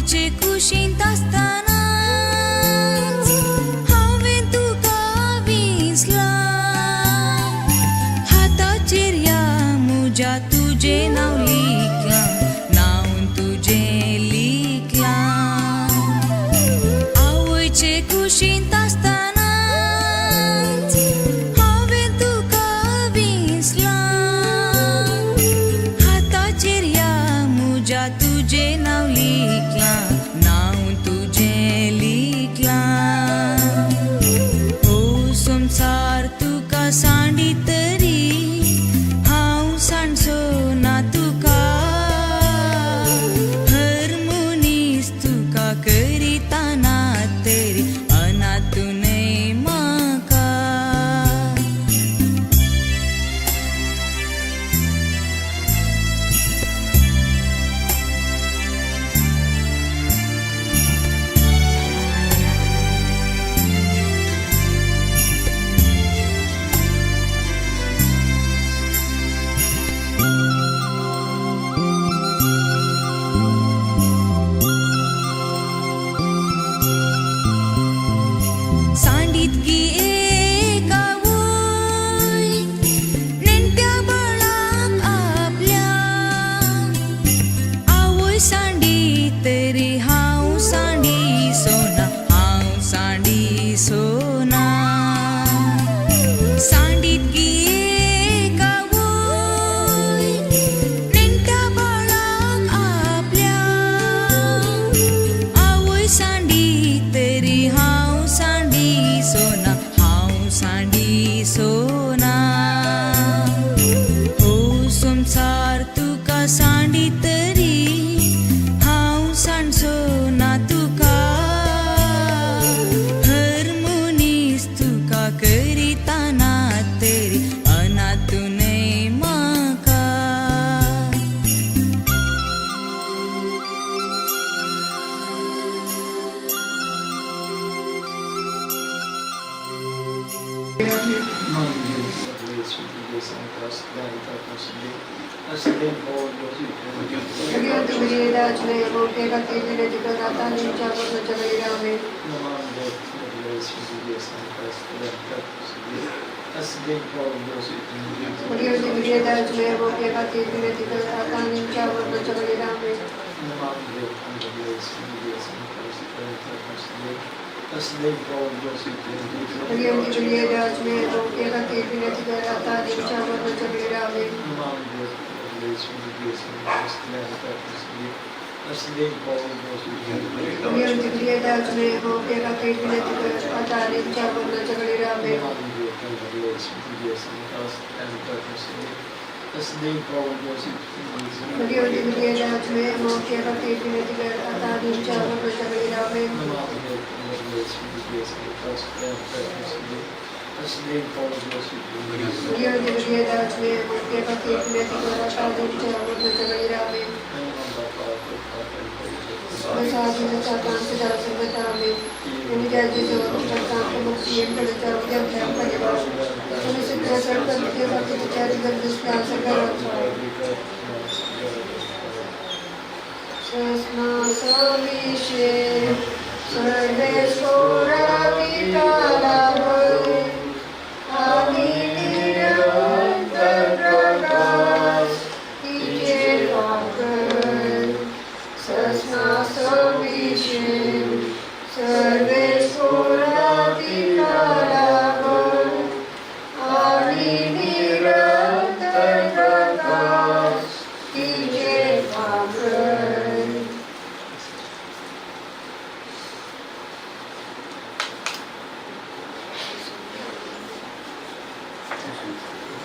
आवयचे कुशींत आसतनाच हांवें तुका विसलां. हाताचेर ह्या म्हज्या तुजें नांव लिखलां, नांव तुजें लिखलां. आवयचे कुशींत आसतनाच हांवें तुका विसलां. हाताचेर ह्या म्हज्या तुजें नांव लिखलां, नांव तुजें लिखलां. हो संवसार तुका सांडी तरी हांव सांडचो ना तुका. हर मनीस तुका करिता ना तरी अनाथ न्हय म्हाका. सांडीत गी एक आवय नेणट्या बाळाक आपल्या, आवय सांडी तरी हांव सांडी सोना, हांव सांडी सोना. सांडीत गी एक आवय नेणट्या बाळाक आपल्या, आवय सांडी तरी हांव सांडी सोना, हांव सांडी सोना. हो संवसार तुका सांडी तरी हांव सांडचो ना तुका. हर मनीस तुका करिता ना तरी अनाथ न्हय म्हाका.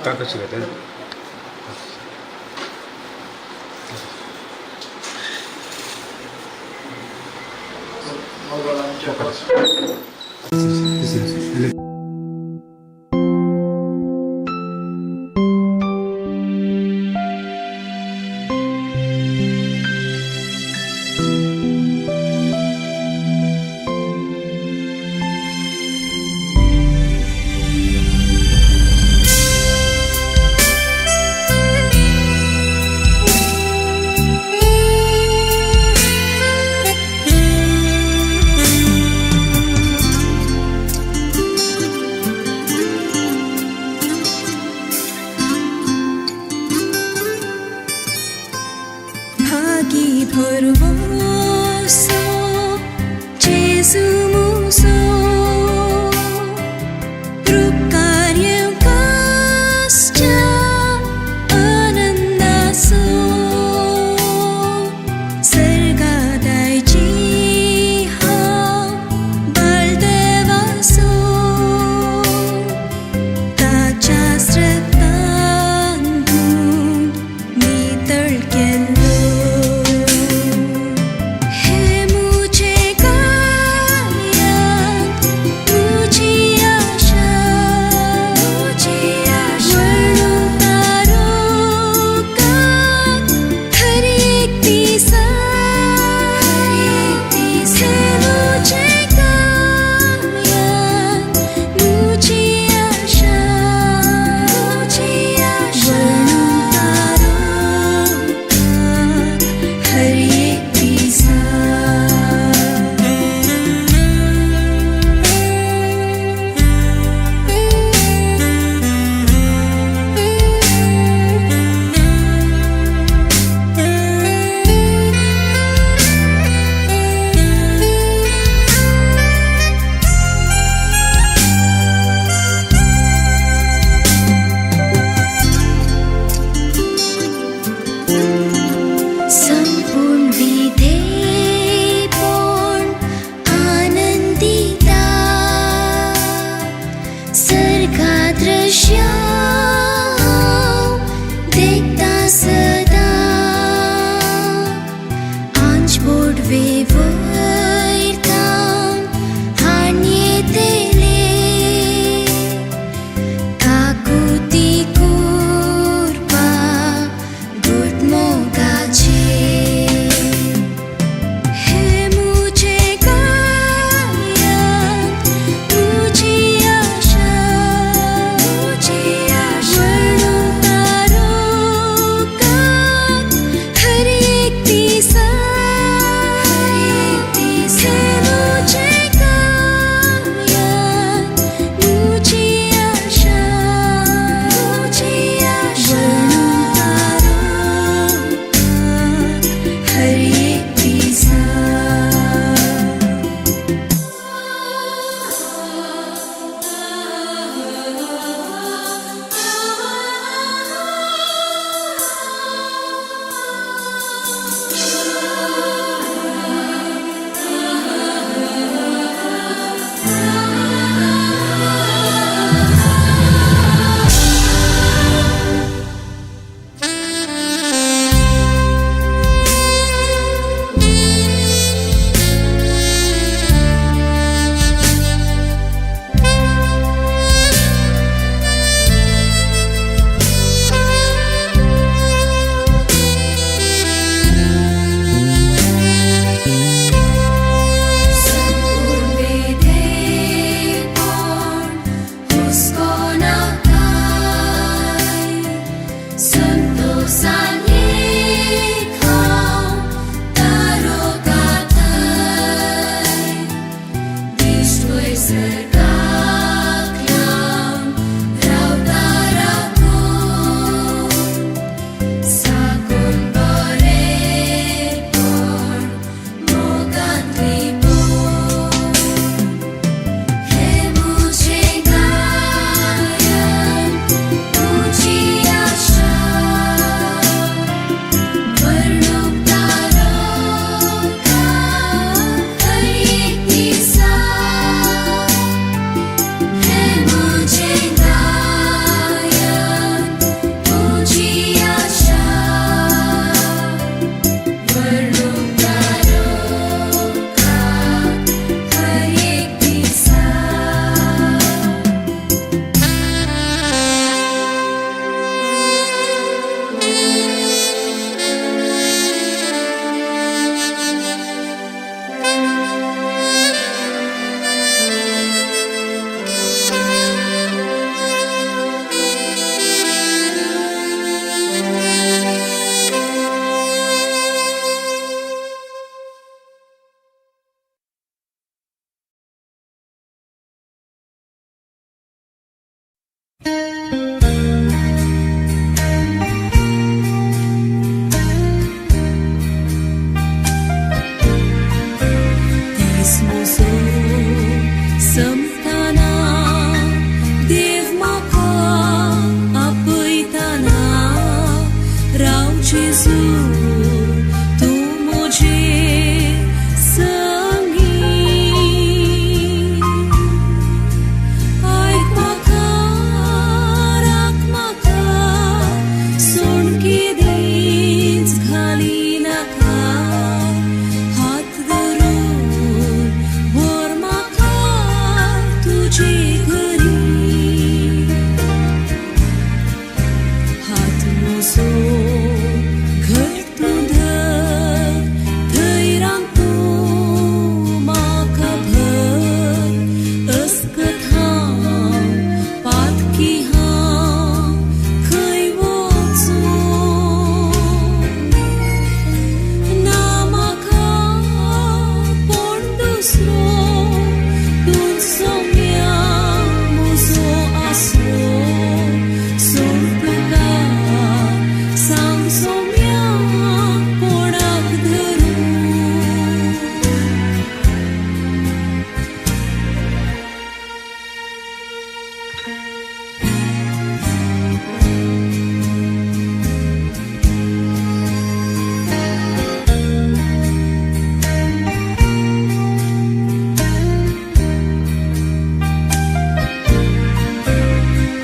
닦으시거든. Thank you. भरवंसो जेजू मुजो रुकार येवकासच्या आनंदाचो सर्गादायची हांव बाळदेवाचो ताच्या रक्तान धुवन नितळ केल्लो. हे जेजू तूं म्हजे संगी, आयक म्हाका राख म्हाका, सोड केदींच घाली नाका, हात धरून व्हर म्हाका तुजे घरी, हात म्हजो घट तूं धर, धैर्यान तूं म्हाका भर, अस्कत हांव पातकी हांव खंय वचूं, ना म्हाका कोण दुसरो, तूं सोम्या म्हजो आसरो, सोड तुका सांग सोम्या कोणाक धरूं.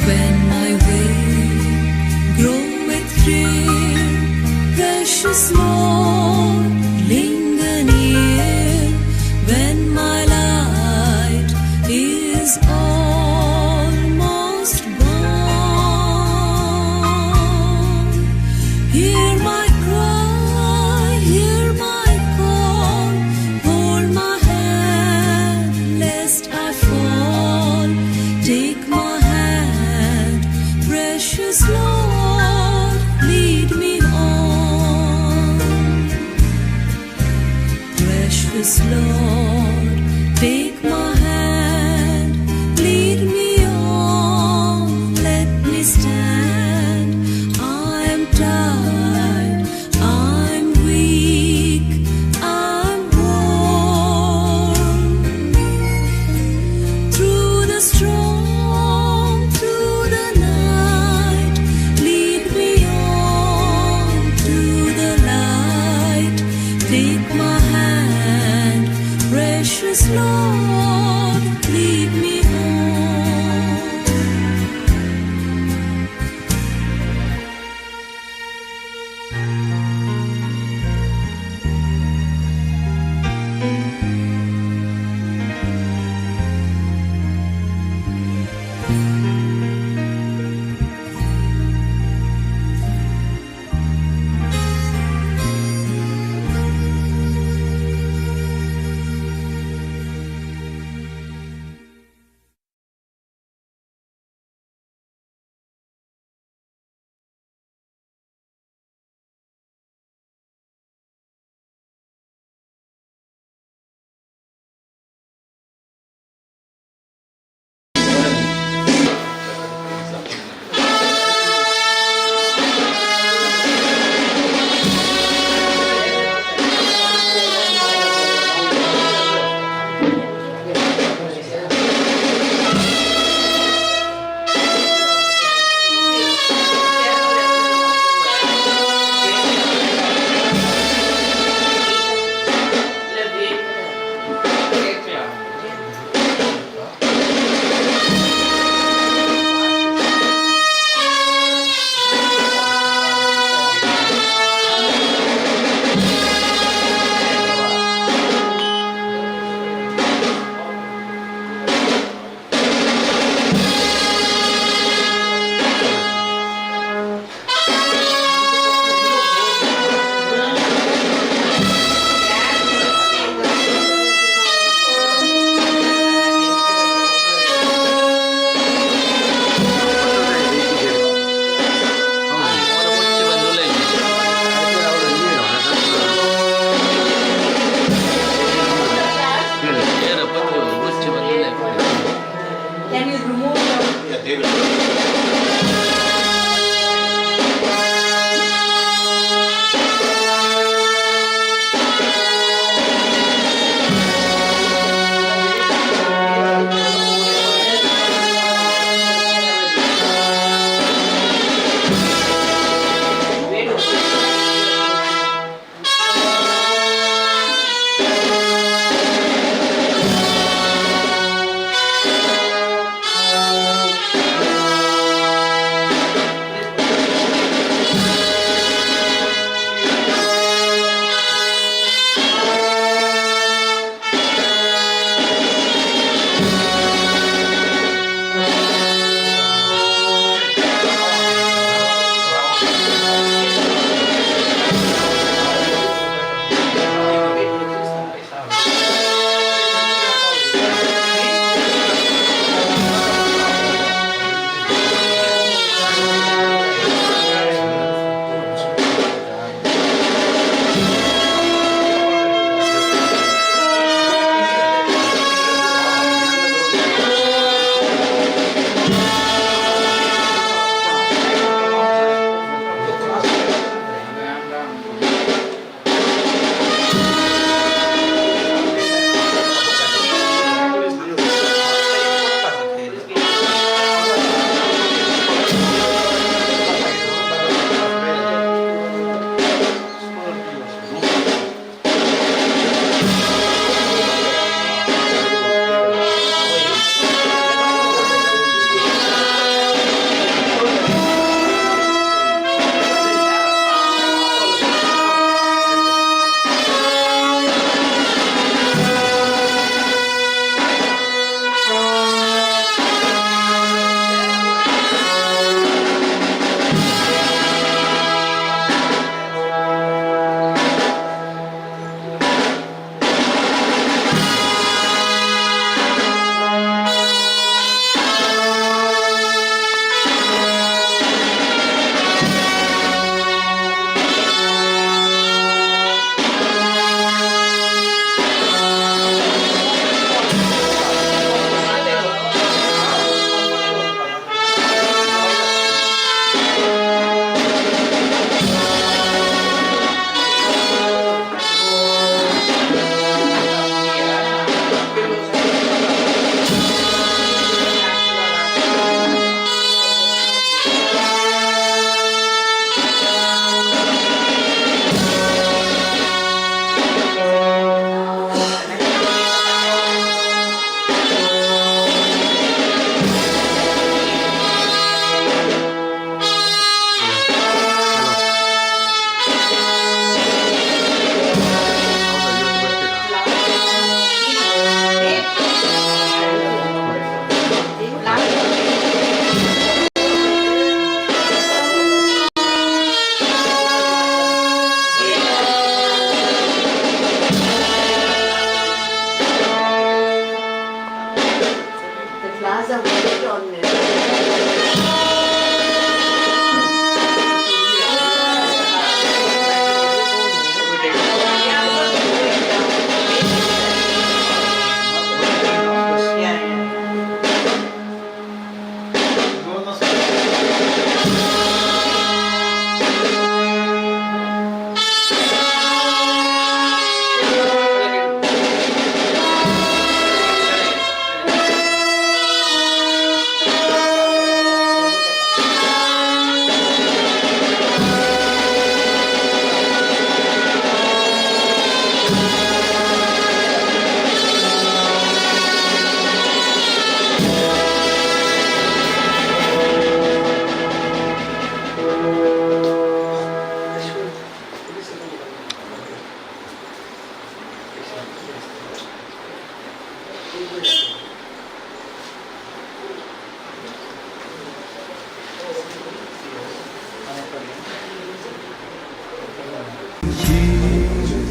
When my way groweth drear, precious Lord, linger near. When my light is almost gone, hear my cry, hear my call, hold my hand lest I fall. Take my hand, precious Lord, lead me on. Precious Lord, take my hand, lead me on, let me stand. I'm tired, I'm weak, I'm worn. Through the storm, through the night, lead me on to the light. Take my hand, precious Lord, lead me on.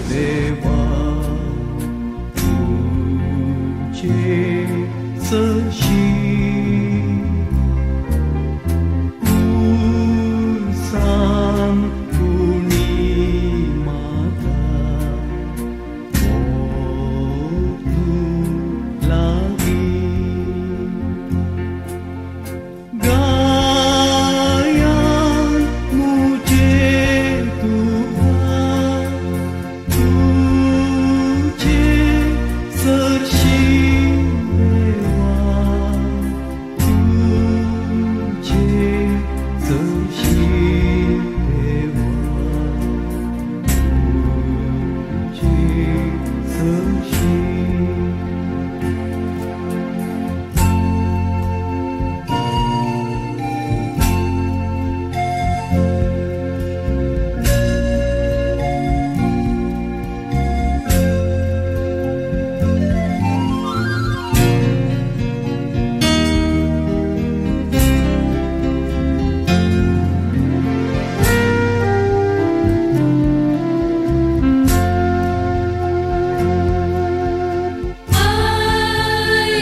देवा तुझे सशी तू सांग कुणी म्हाका मोग तूं लागीं गायान मुझे तुका तुझे सरशी देवा तुझे सरशी देवा तुझे सरशी.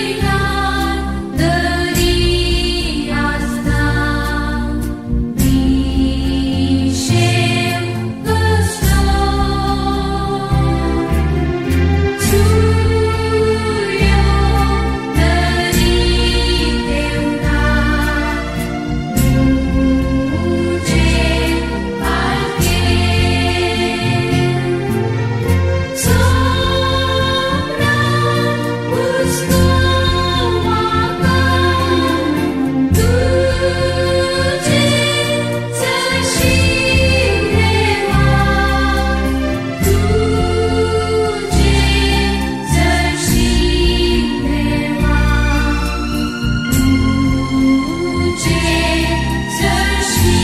ऐरान तरी आसता निशेव कसलो सूर्यो तरी देवता मुझे पालखे सोमनाथ पुस्तक म्हाका तुझे सरशी देवा तुझे सरशी देवा तुझे सरशी.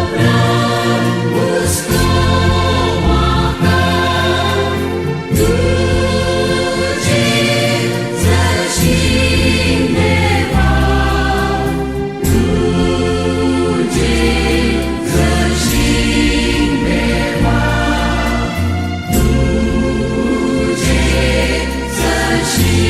सोमनाथ पुस्तक म्हाका तुझे सरशी देवा तुझे सरशी देवा तुझे सरशी.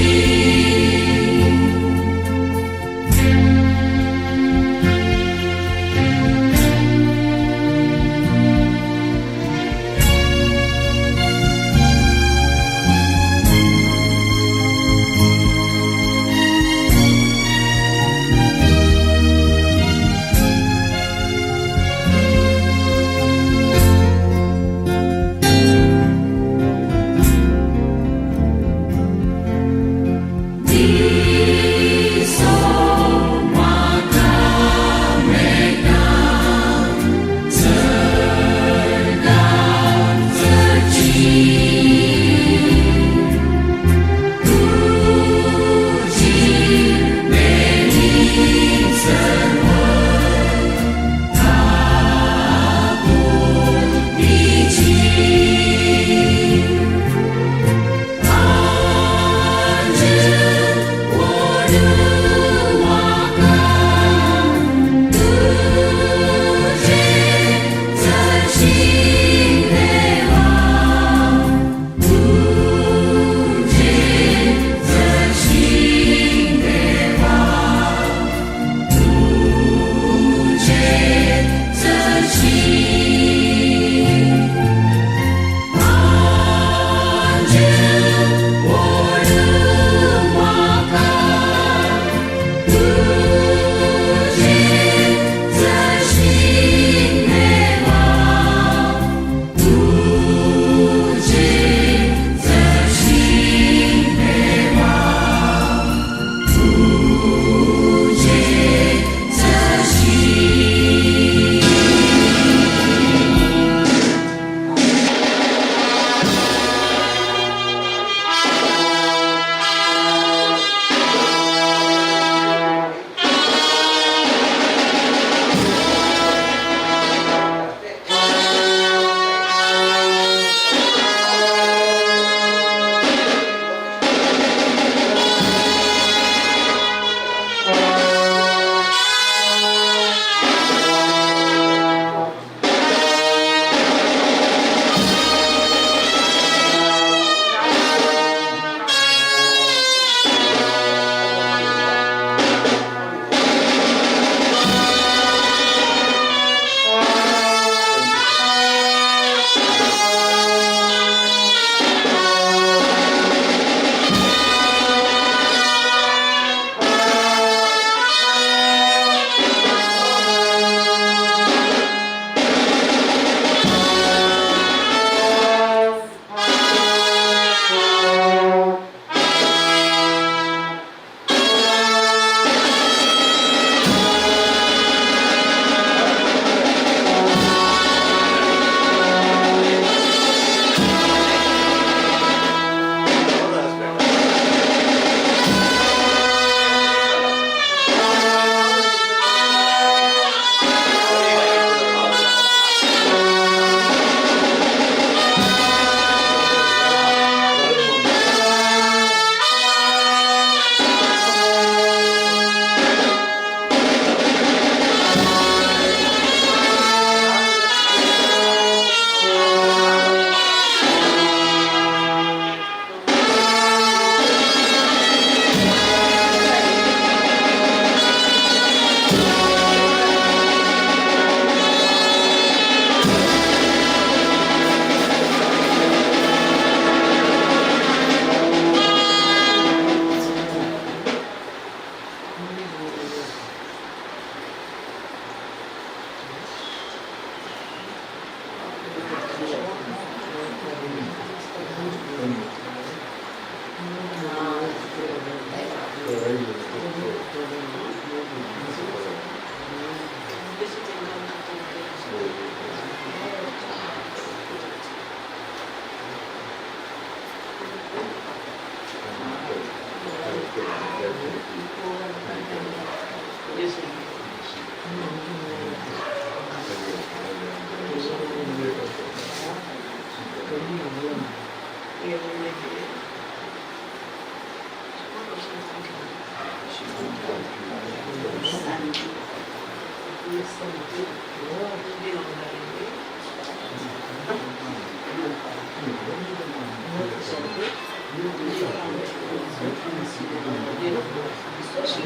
She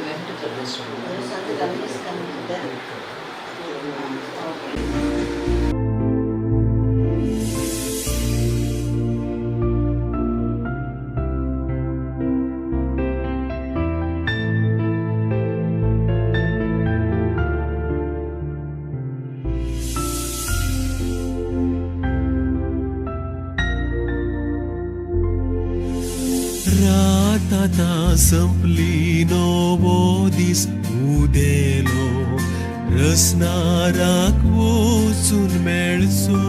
went to the restaurant. रात आतां संपली नवो दीस उदेलो रसनाराक वचून मेळचो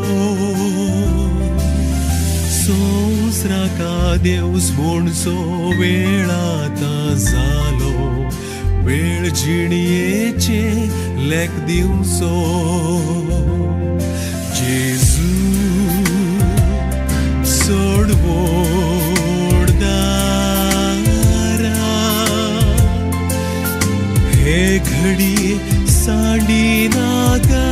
संवसाराक देवस म्हणचो वेळ आतां जालो वेळ जिणयेचे लेख दिवचो जेजू सोडवण दारा हे घडी सांडी नाका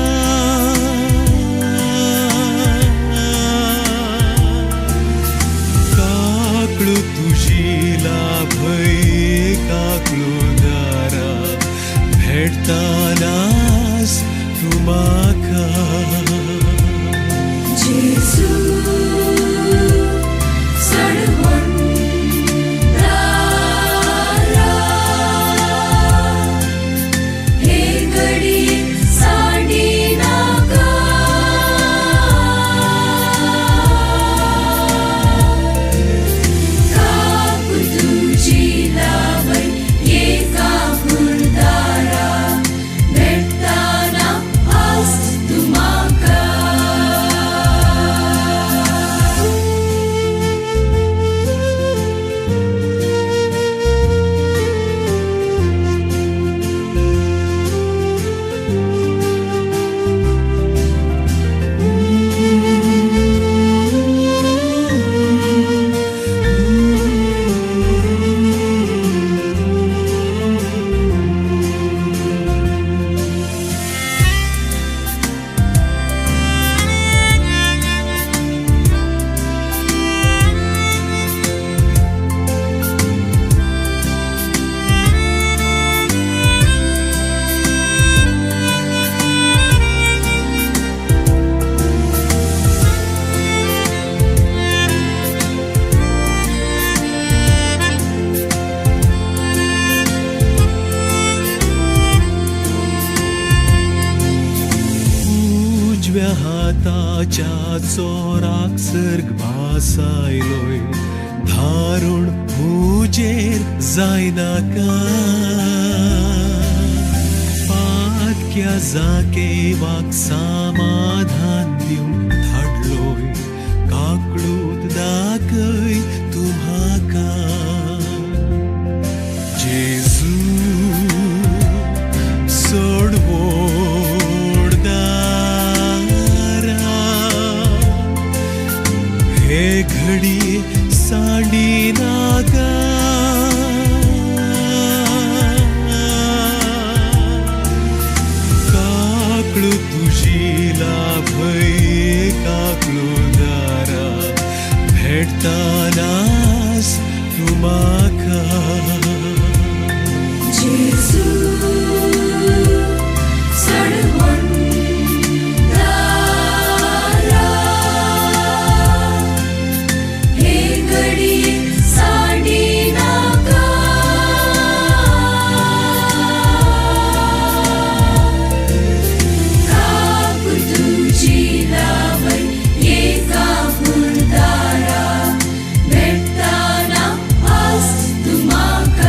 काकळू तुजी लाभय काकळू दारा भेटतानास तूं म्हाका. जेजू सोडवण दारा हे घडी सांडी नाका काकू तुजी लावय ये काकूर दारा भेटताना आस तूं म्हाका. उजव्या हाताच्या चोराक सर्ग भासायलोय धारुण हुजेर जायनाका पातक्या जाकेवाक समाधान दिवन धाडलोय काकळूत दाखय तूं म्हाका जेजू सोडवण दारा हे घडी सांडी नाका काकळू तुजी लाभय काकळू दारा भेटतानास तूं म्हाका. जेजू सोडवण दारा हे घडी सांडी नाका काकू तुजी लावय ये काकूर दारा भेटताना आस तूं म्हाका.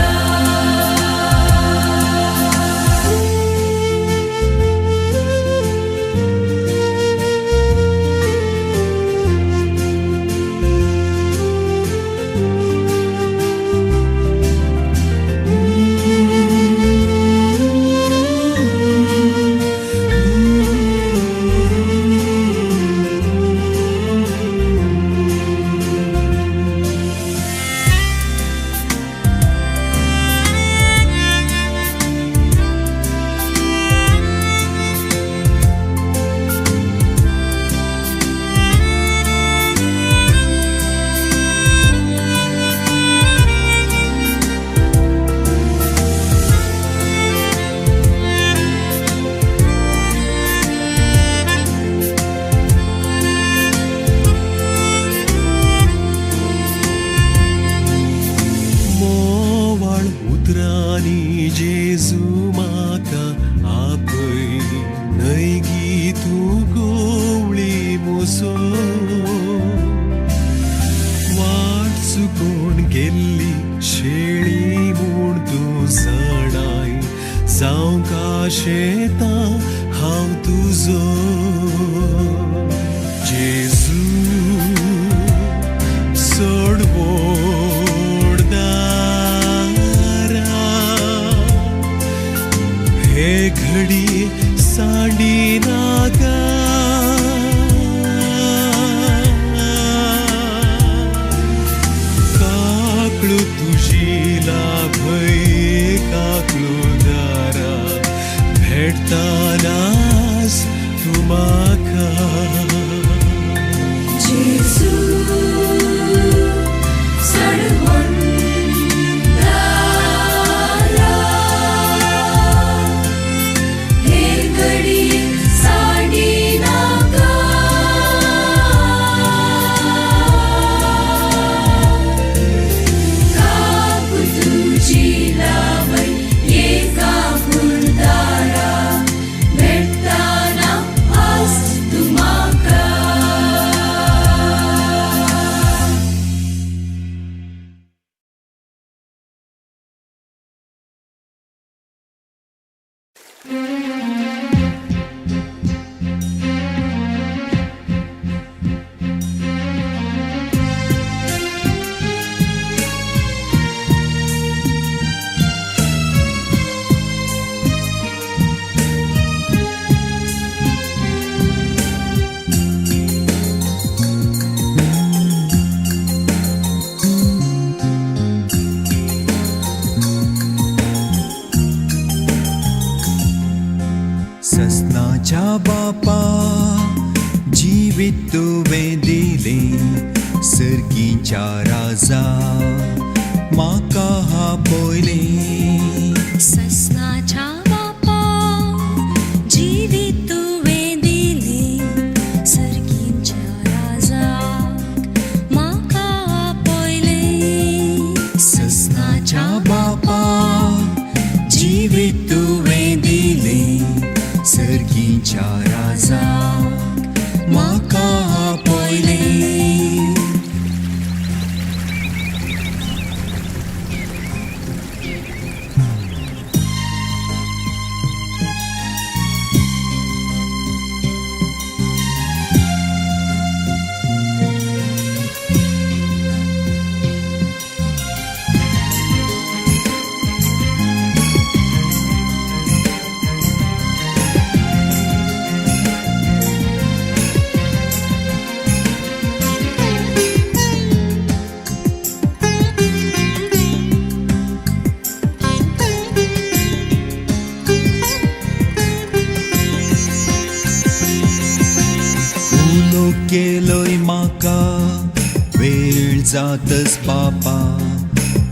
खंयगी तूं गोवळी मुसो वाट चुकोन गेल्ली शेळी म्हूण तूं जाणाय जावंक आशेता हांव तुजो जेजू सोडवण दारा हे घडी सांडी नाका काकळू तुजी लाभय काकळू दारा भेटतानास तूं म्हाका जेजू सडवण दारा हे घडये सांडी नाका काकू तुजी लावय एका दारा भेटताना आस तूं म्हाका. ससनाच्या बापा जिवीत तुवें दिलें सर्गीच्या राजा म्हाका आपयलें ससनाच्या बापा जिवीत तुवें दिलें सर्गीच्या राजाक म्हाका आपयलें. ससनाच्या बापा जिवीत तुवें दिलें सर्गीच्या राजाक म्हाका आपयलें. उलो केलोय म्हाका वेळ जातस बापा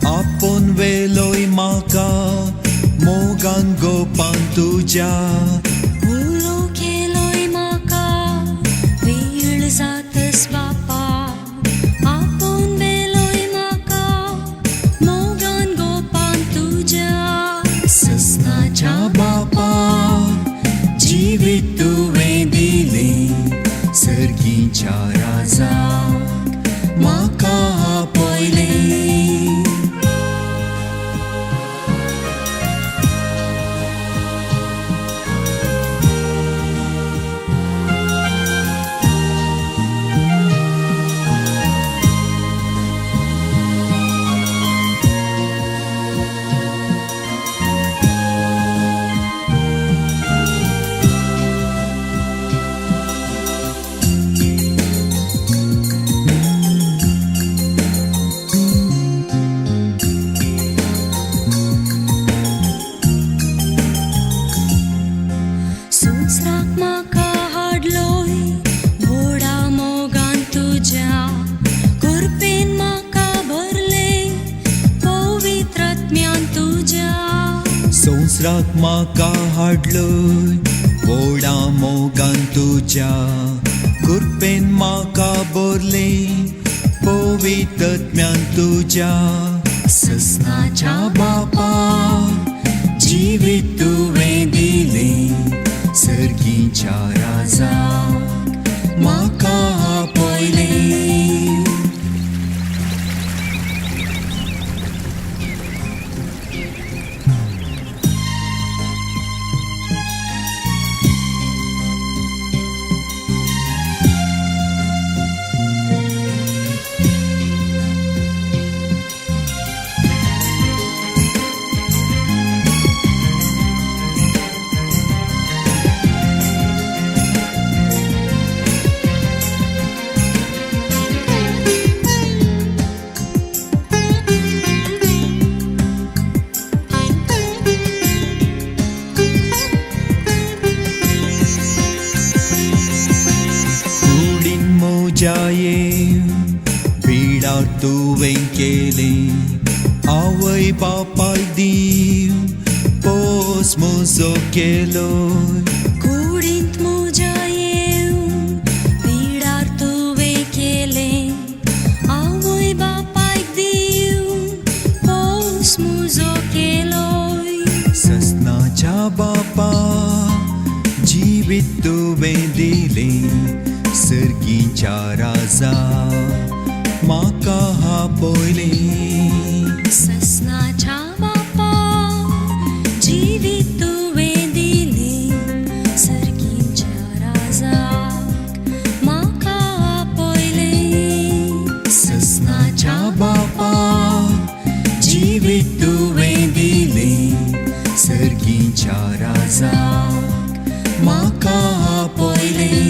आपोवन वेलोय म्हाका मोगान गोपान तुज्या उलो केलोय म्हाका वेळ जातस बापा आपोवन वेलोय म्हाका मोगान गोपान तुज्या. ससनाच्या बापा जिवीत तुवें दिलें सर्गीच्या राजाक म्हाका आपयलें. संवसाराक म्हाका हाडलोय व्हडा मोगान तुज्या कृपेन म्हाका भरलें पवित्र आत्म्यान तुज्या. संवसाराक म्हाका हाडलोय व्हडा मोगान तुज्या कृपेन म्हाका भरलें पवित्र आत्म्यान तुज्या. ससनाच्या बापा जिवीत तुवें दिलें सर्गीच्या सर्गीच्या राजाक म्हाका आपयलें. कुडीन मोजाये बिडार तुवें केलें, आवय बापाय दीव पोस म्हजो केलो. कुडींत म्हज्या येवन पिडार तुवें केलें, आवय बापायक दिवन पोस म्हजो केलोय. ससनाच्या बापा जिवीत तुवें दिलें, सर्गीच्या राजा म्हाका आपयलें. ससनाच्या बापा जिवीत तुवें दिलें, सर्गीच्या राजाक म्हाका आपयलें. ससनाच्या बापा जिवीत तुवें दिलें, सर्गीच्या राजाक म्हाका आपयलें.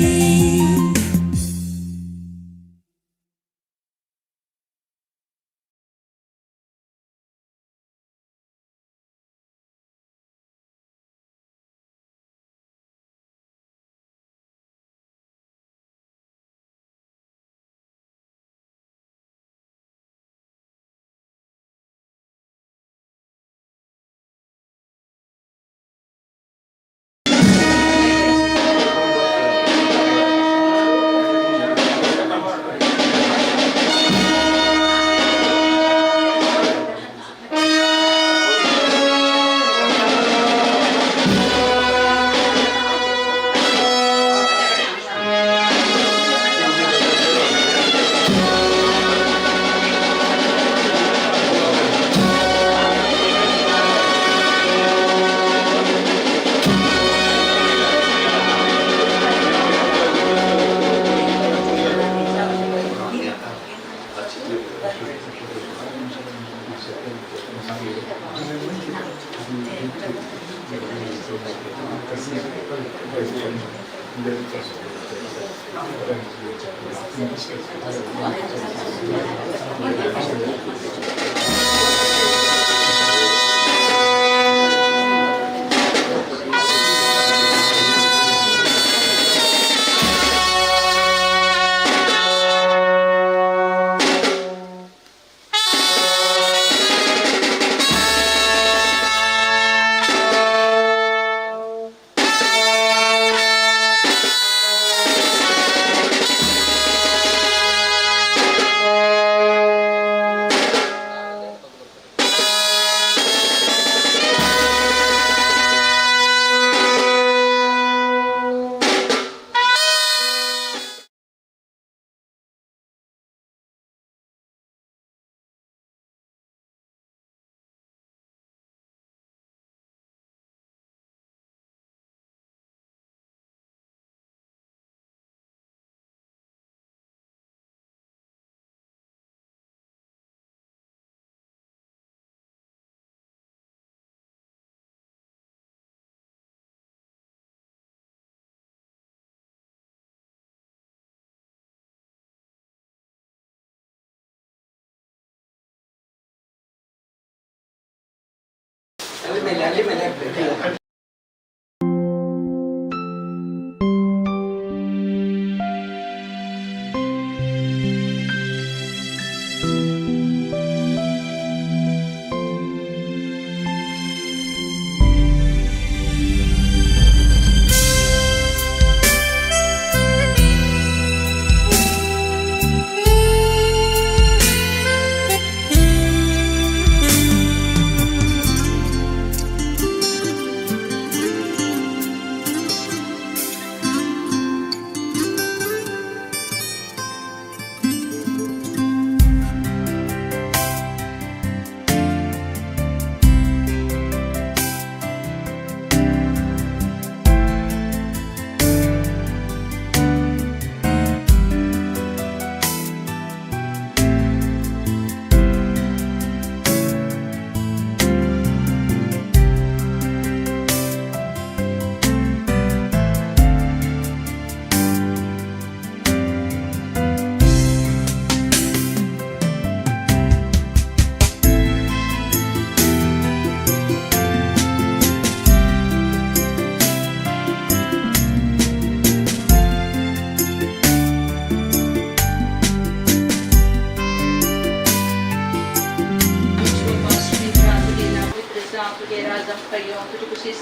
kayo, Thank you.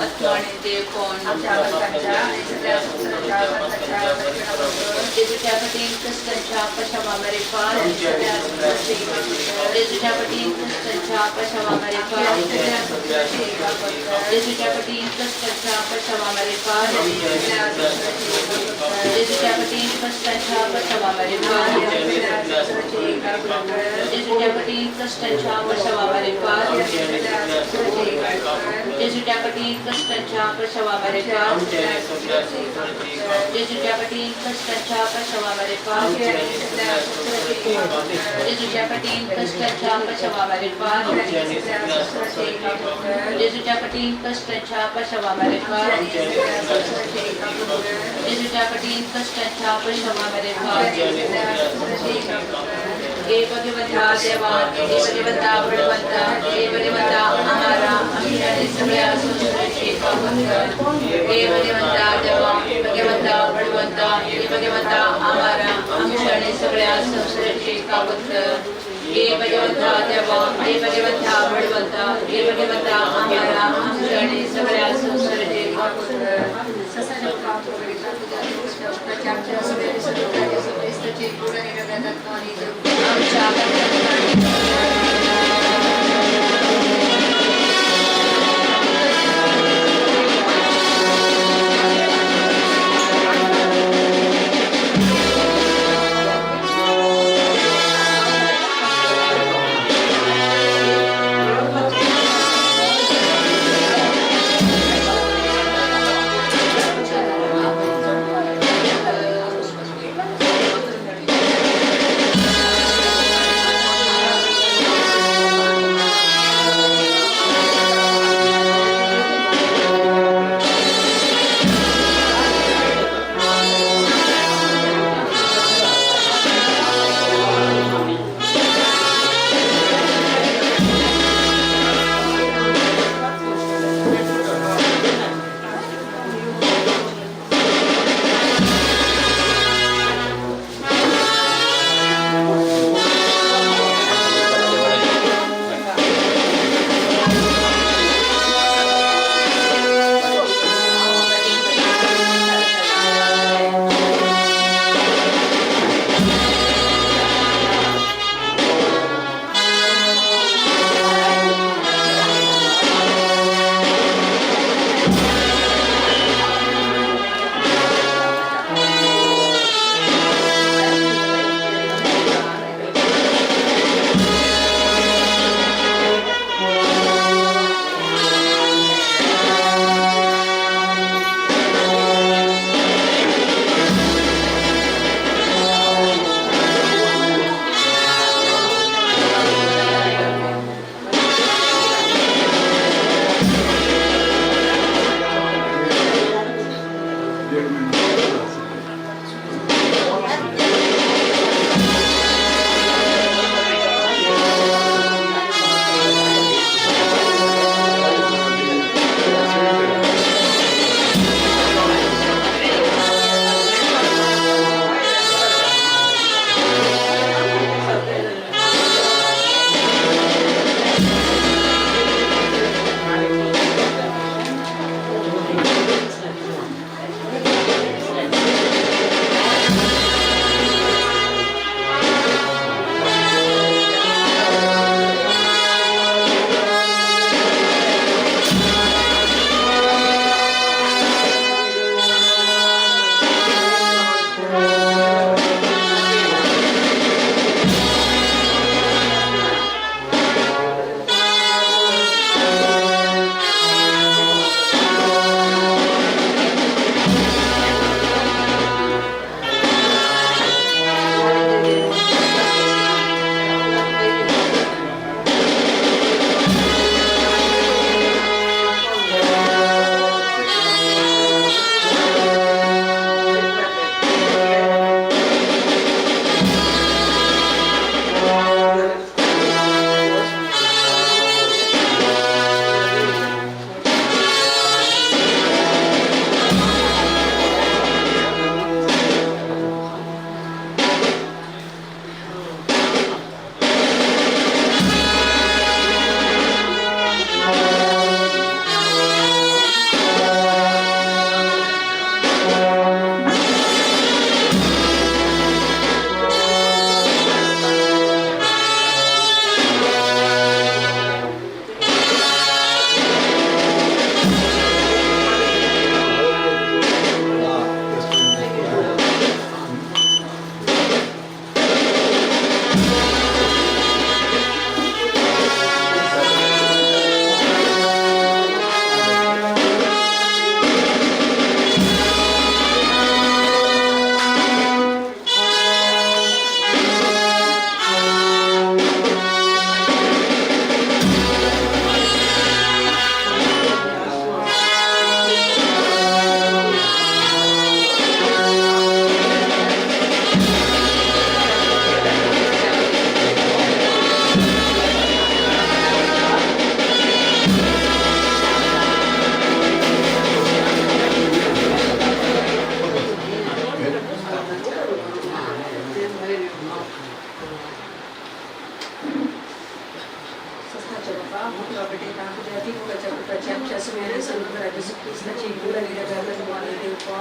आत्मा आणि देव कोण? जेजूच्या कठीण कष्टांच्या पशावामारे पार. जेजूच्या कठीण कष्टांच्या पशावामारे पार. जेजूच्या कठीण कष्टांच्या पशावामारे पार. जेजूच्या कठीण कष्टांच्या पशावामारे पार. जेजूच्या कठीण कष्टांच्या पशावामारे पार. जेजूच्या कठीण कष्टांच्या पशावामारे पार. जेजूच्या कठीण कष्टांच्या पशावामारे पार. जेजूच्या कठीण कष्टांच्या पशावामारे पार. जेजूच्या कठीण कष्टांच्या पशावामारे पार. जेजूच्या कठीण कष्टांच्या पशावामारे पार. हे भगवंता देवा, हे भगवंता बळवंता, हे भगवंता आम्हाला आमच्या आणि सगळ्या संसाराचे पावन कर. हे भगवंता देवा, भगवंता बळवंता, हे भगवंता आम्हाला आमच्या आणि सगळ्या संसाराचे पावन कर. हे भगवंता देवा, हे भगवंता बळवंता, हे भगवंता आम्हाला आमच्या आणि सगळ्या संसाराचे पावन कर. आमच्या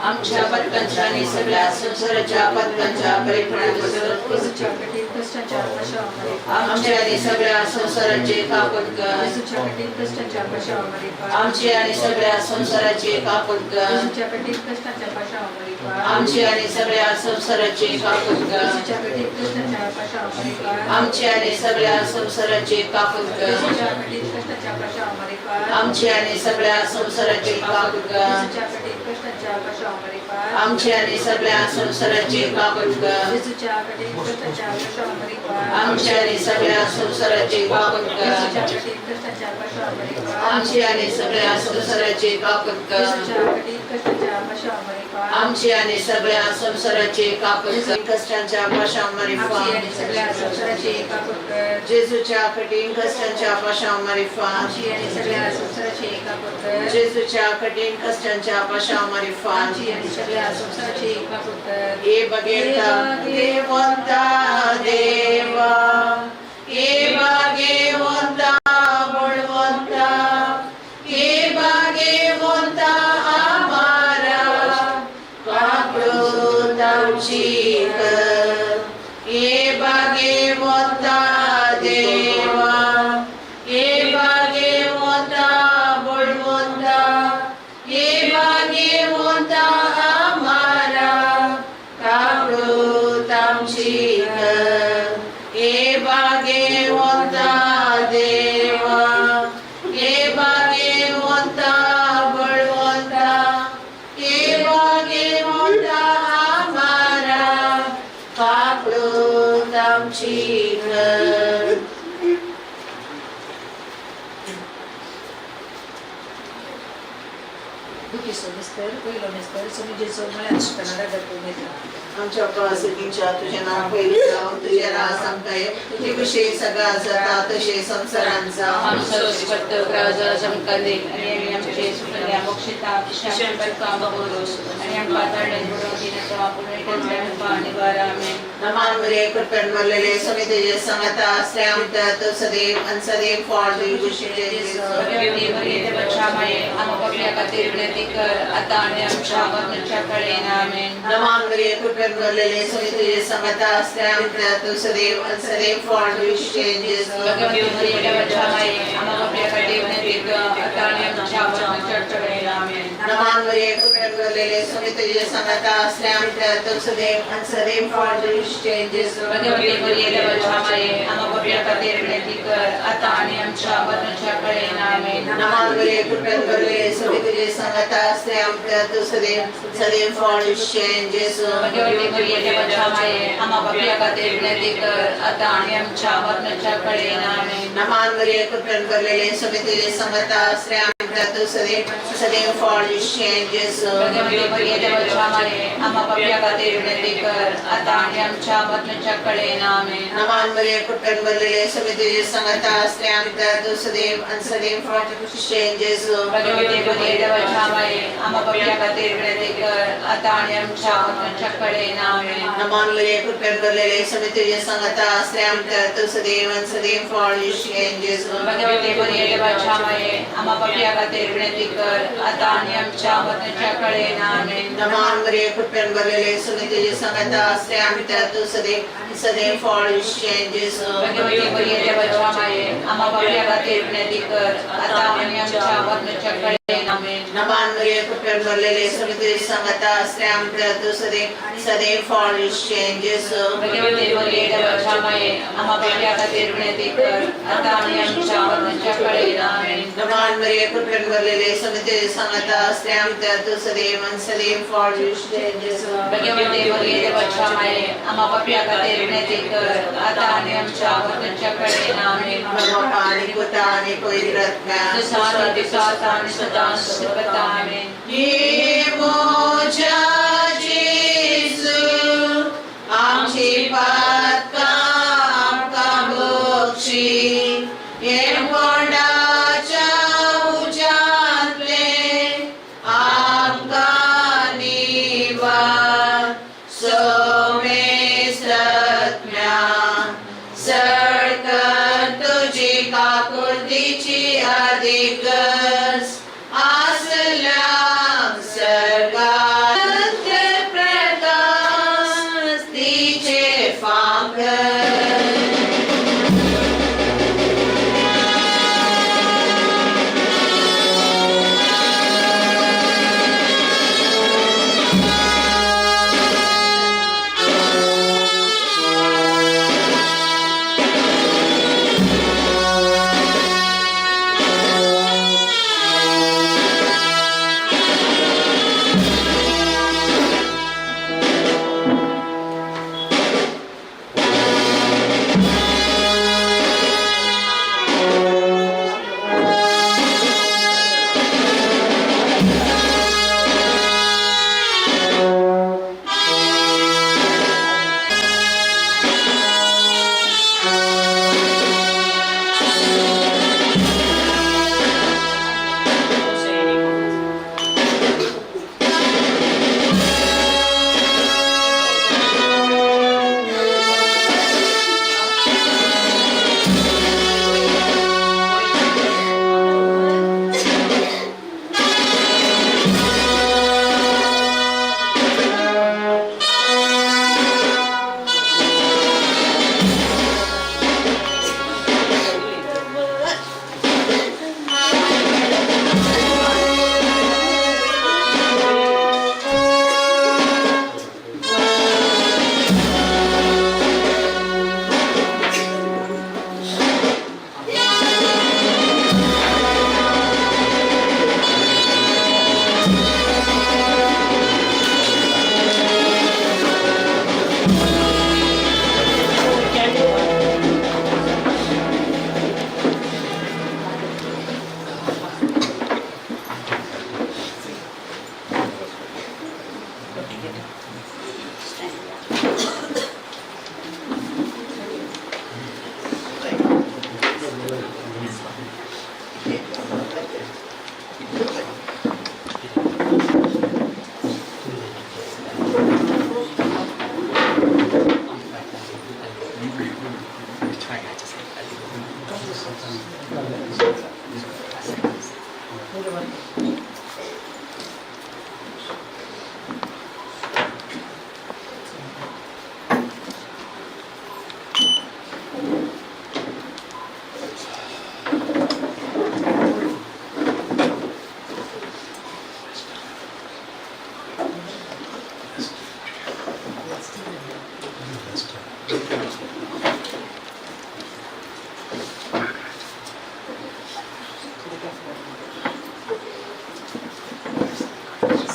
आमच्या पत्कांच्या आणि सगळ्या संसाराच्या पत्कांच्या परिपूर्ण. आमच्या आणि सगळ्या संसाराचे काकूत कर. आमची आणि सगळ्या संसाराचे काकूत कर. आमची आणि सगळ्या संसाराचे काकूत कर. आमची आणि सगळ्या संसाराचे काकूत कर. आमची आणि सगळ्या संसाराचे काकूत कर. आमची आणि सगळ्या संसाराचे काकूत कर. आमची आणि सगळ्या संसाराचे काकूत कर. आमची आणि सगळ्या संसाराचे काकूत कर. आमची आणि सगळ्या संसाराचे काकूत कर. कष्टांच्या पाशावर. जेजूच्या कठीण कष्टांच्या पाशावर. जेजूच्या कठीण कष्टांच्या पाशावर. ए बघेता देवंता देवा, ए भाग्यवंता बळवंता, ए भाग्यवंता आमारा काकळूत आमची कर. ए भाग्यवंता देवा, ए भाग्यवंता बळवंता, ए भाग्यवंता आमारा काकळूत आमची कर. ए भाग्यवंता देवा, ए भाग्यवंता बळवंता, ए भाग्यवंता आमारा काकळूत आमची कर. दुखीचो मिस्तर पयलो मिस्तर समिजेचो म्हळ्यार शिकणारा गरगुमेता. आमच्या प्रवासितींच्या तुझे नाव पहिले जावं, तुझे राज आमकां येवं, तुजी खुशी सगळा जाता तशें संवसारांत जावं. आमचो राजा आमकां दी आनी आमी आमचे सुटल्या मोक्षिता आणि आमकां दंड बुडोवंक दिनाका, पूण वायटांतल्यान आमकां निवार. आमेन. नमान मरिये, कृपेन भरलेले, स्वामी तुझे संगत आसले, आमच्या तूं सदैव आणि सदैव फळ तुझी. भगवती मरिये, देवाच्या माये, आम्हा पाप्या खातीर विनंती कर, आता आणि आमच्या मरणाच्या वेळेला. आमेन. नमान मरिये, कृपेन भरलेले, स्वामी तुझे संगत आसले, आमच्या तूं सदैव आणि सदैव फळ तुझी. भगवती मरिये, देवाच्या माये, आम्हा पाप्या खातीर विनंती कर, आता आणि आमच्या मरणाच्या वेळेला. आमेन. नमान मरिये, कृपेन भरलेले, स्वामी तुझे संगत आसले, आमच्या तूं सदैव आणि सदैव फळ तुझी. भगवती मरिये, देवाच्या माये, आम्हा पाप्या खातीर विनंती कर, आता आणि आमच्या मरणाच्या वेळेला. आमेन. नमान मरिये, कृपेन भरलेले, स्वामी तुझे संगत आसले, आमच्या तूं सदैव सदैव फळ तुझी. भगवती मरिये, देवाच्या माये, आम्हा पाप्या खातीर विनंती कर, आता आणि आमच्या मरणाच्या वेळेला. आमेन. नमान मरिये, कृपेन भरलेले, स्वामी तुझे संगत आसले, आमच्या तूं सदैव सदैव फळ तुझी. भगवती मरिये, देवाच्या माये, आम्हा पाप्या खातीर विनंती कर, आता आणि आमच्या मरणाच्या वेळेला. आमेन. नमान मरिये, कृपेन भरलेले, स्वामी तुझे संगत आसले, आमच्या तूं सदैव आणि सदैव फळ तुझी. भगवती मरिये, देवाच्या माये, आम्हा पाप्या खातीर विनंती कर, आता आणि आमच्या मरणाच्या वेळेला. आमेन. नमान मरिये, कृपेन भरलेले, स्वामी तुझे संगत आसले, आमच्या तूं सदैव आणि सदैव फळ तुझी. भगवती मरिये, देवाच्या माये, आम्हा पाप्या खातीर विनंती कर, आता आणि आमच्या मरणाच्या वेळेला. आमेन. नमान मरिये, कृपेन भरलेले, स्वामी तुझे संगत आसले, आमच्या तूं सदैव सदैव फळ तुझी. भगवती मरिये, देवाच्या माये, आम्हा पाप्या खातीर विनंती कर, आता आणि आमच्या मरणाच्या वेळेला. आमेन. नमान मरिये, कृपेन भरलेले, स्वामी तुझे संगत आसले, आमच्या तूं सदैव सदैव फळ तुझी. भगवती मरिये, देवाच्या माये, आम्हा पाप्या खातीर विनंती कर, आता आणि आमच्या मरणाच्या वेळेला. आमेन. नमान मरिये, कृपेन भरलेले, स्वामी तुझे संगत आसले, आमच्या तूं सदैव आणि सदैव फळ तुझी. भगवती मरिये, देवाच्या माये, आम्हा पाप्या खातीर विनंती कर, आता आणि आमच्या मरणाच्या वेळेला. आमेन. बापा आणि पुता आणि पवित्र आत्म्या. जसा आधी तसा आता आणि सदा सर्वदा. आमेन. हे मोज्या जेजू, आमची पातकां आमकां बक्षी, हेमकोंडाच्या उज्यांतलें आमकां निवार. सोमेस्तज्ञा, सडकन तुजी काकुळतीची heaven.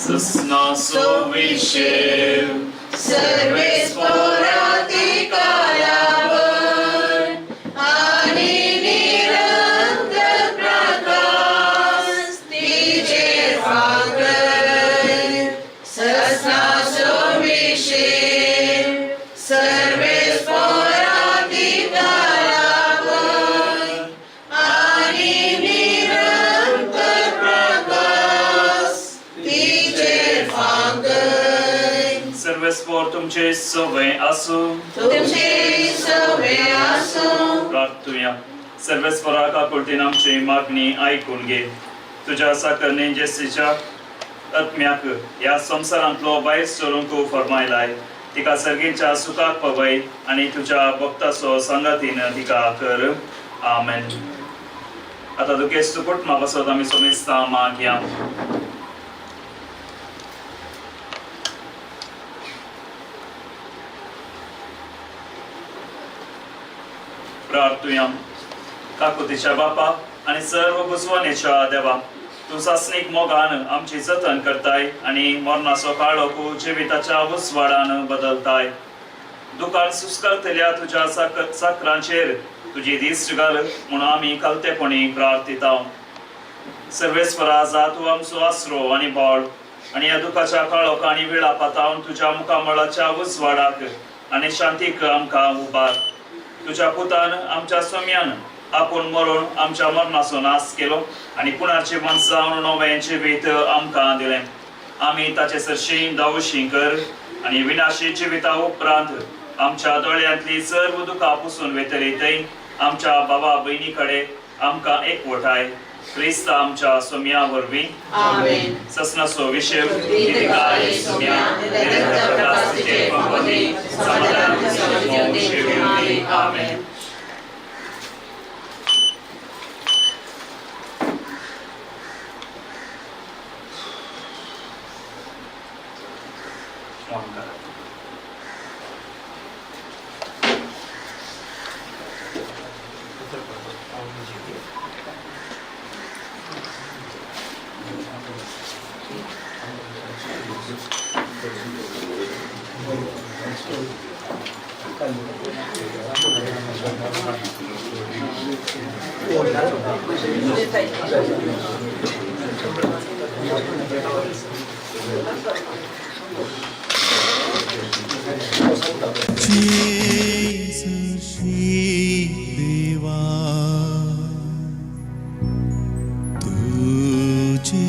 Sasna Sovishev Serves porati kalavar ani निरंतर प्रकाश तिजे फाकर ससना सोविशेव सर्वे स्फोराती कालावर आणि निरंतर प्रकाश तिजे फाकर सर्वेस्पोर तुमचे सवे आसूं तुमचे सवे आसूं प्रार्थुया सर्वेस्पोरा काकुळतीन आमची मागणी आयकून घे तुज्या साकरणे जेसीच्या आत्म्याक ह्या संवसारांतलो भायर सरूंक फर्मायलाय तिका सर्गीच्या सुखाक पावय आनी तुज्या भक्ताचो सांगातीन तिका कर. आमेन. आतां दुखेस्त कुटुंबा पासत आमी सोमेस्तां मागया. प्रार्थुया. काकुतीच्या बापा आनी सर्व बुजवणेच्या देवा, तूं सासणीक मोगान आमची जतन करताय आनी मरणाचो काळोख जिविताच्या उजवाडान बदलताय. दुकान सुस्कारतल्या तुज्या साकरांचेर तुजी दीस घाल म्हूण आमी खालतेपणी प्रार्थिता. सर्वेस्परा जा तूं आमचो आसरो आनी बळ आनी ह्या दुखाच्या काळोख आनी विळापातावन तुज्या मुखामळाच्या उजवाडाक आनी शांतीक आमकां उबार. तुज्या पुतान आमच्या स्वाम्यान आपूण मरून आमच्या मरणाचो नाश केलो आनी पुनर्जिवन जावन नवें जिवीत आमकां दिलें. आमी ताचे सरशीं धांवशी कर आनी विनाशी जिविता उपरांत आमच्या दोळ्यांतली सर्व दुखां पुसून वेतली थंय आमच्या बाबा भयणी कडेन आमकां एकवटाय. क्रिस्त आमच्या सोम्या वरवीं. आमेन. ससनाचो विशय दीर्घकाय सोम्या, निरंतर प्रकाश तुझे पंपती, समाधान आमेन. ऑन करा. जेजशी देवा तुझे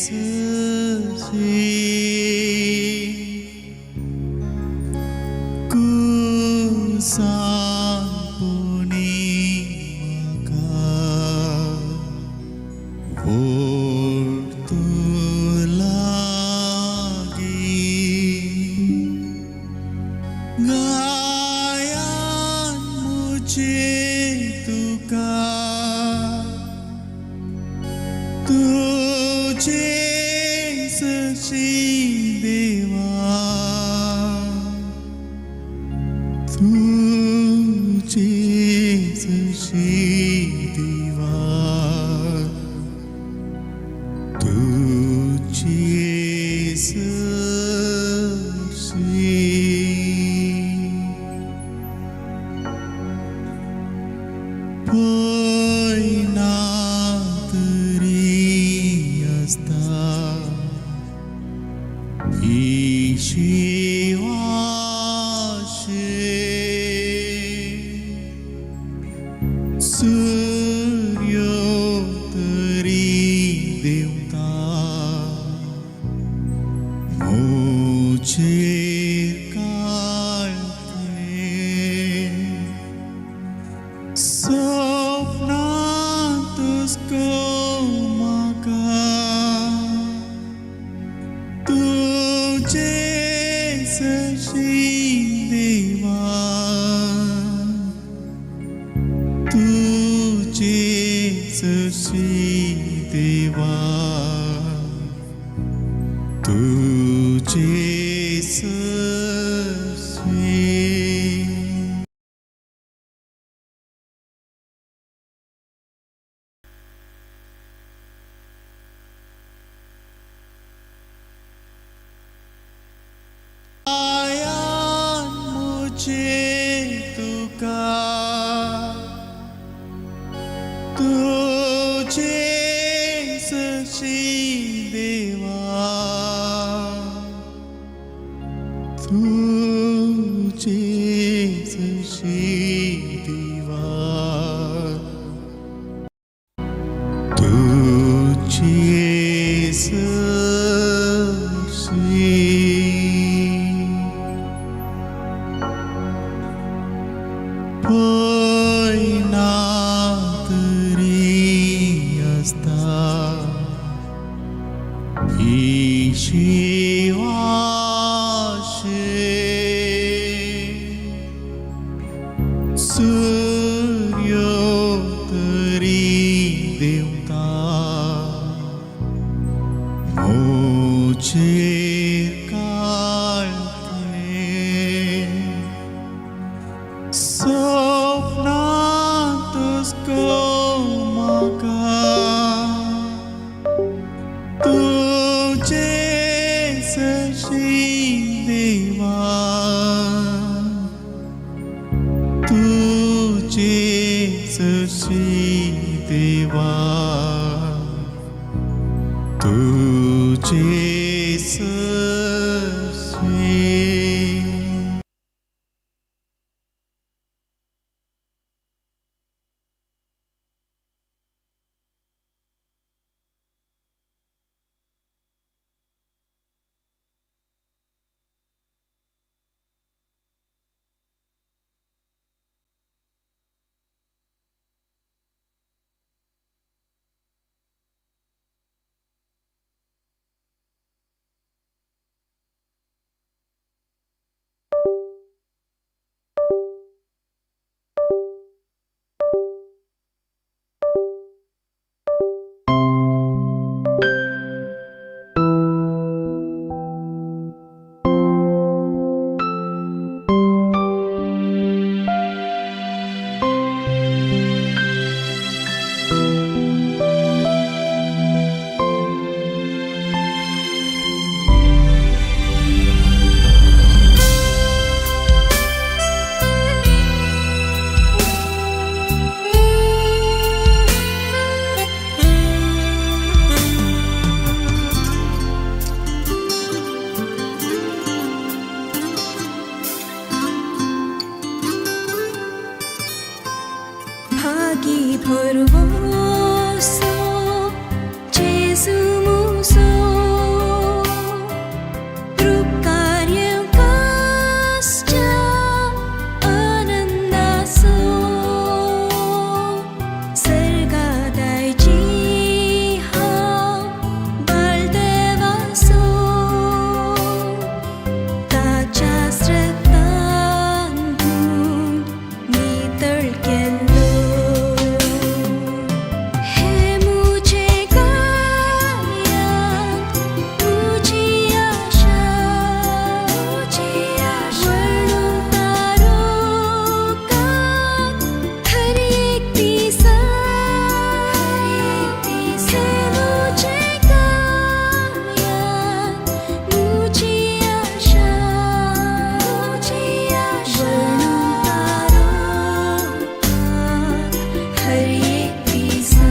सजी कुसांपुनी म्हाका ओड तूं लागी गायान मुझे तुका तुझे सशी देवा तुझे सशी देवा तुझे सशी पयना तरी आसता इशिवाशे सूर्यो तरी देवता मोचेर काळखे स्वप्नांतच म्हाका तुझे सशी देवा तुझे सशी देवा तुझे सशी आयान मुझे तुका तुझे सशी देवा तुझे सशी देवा तुझे सशी पयना तरी आसता इशिवाशे सूर्यो तरी देवता मोचेर काळखे स्वप्नांतच म्हाका तुझे सशी देवा तुझे सशी देवा तुझे सशी Formoso Jesu muso रुपकार्यकाश्च आनंदासो सर्गादायची हांव बाळदेवासो ताच्या स्रतान धुवन नितळ केल्लो हे मुझे गाया तुझी आशा म्हणून तारोका हर एक दिसा हे मुझे गाया तुझी आशा म्हणून तारोका हर एक दिसा.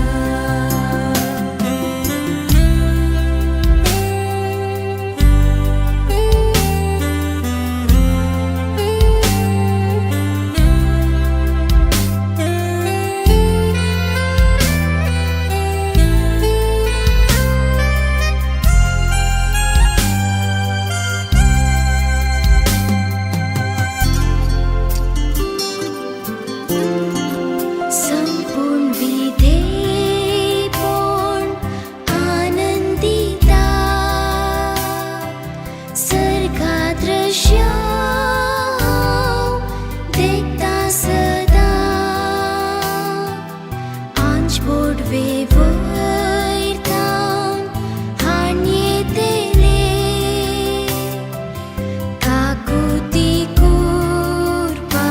संपूर्ण विधेयपण आनंदिता सर्गा दृश्य देखता सदा आंच बोडवे वयरतावन हाणयेतले काकुती कुरपा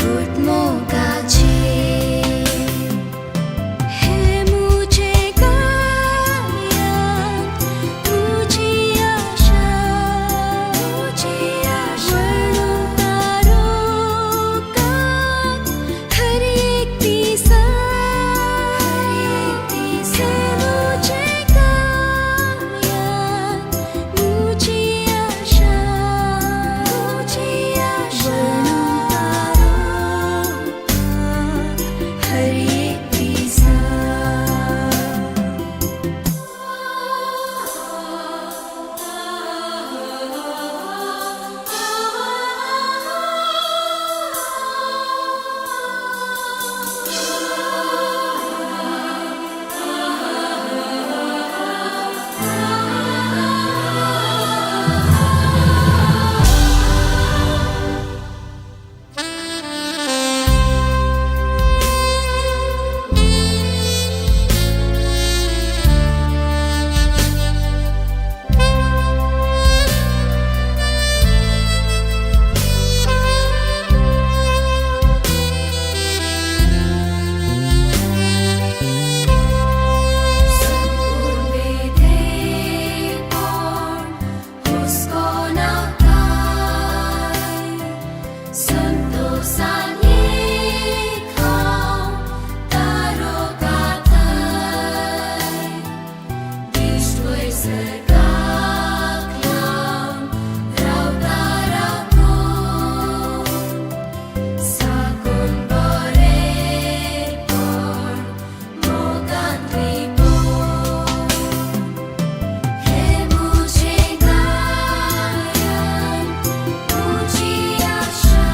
गुटमोगाचे हे मुझे गाया तुझी आशा म्हणून तारोका हर एक दिसा हे मुझे गाया तुझी आशा म्हणून तारोका हर एक दिसा. साकून बरेपण मोगान रिपोन हे मुझे गायन तुझी आशा.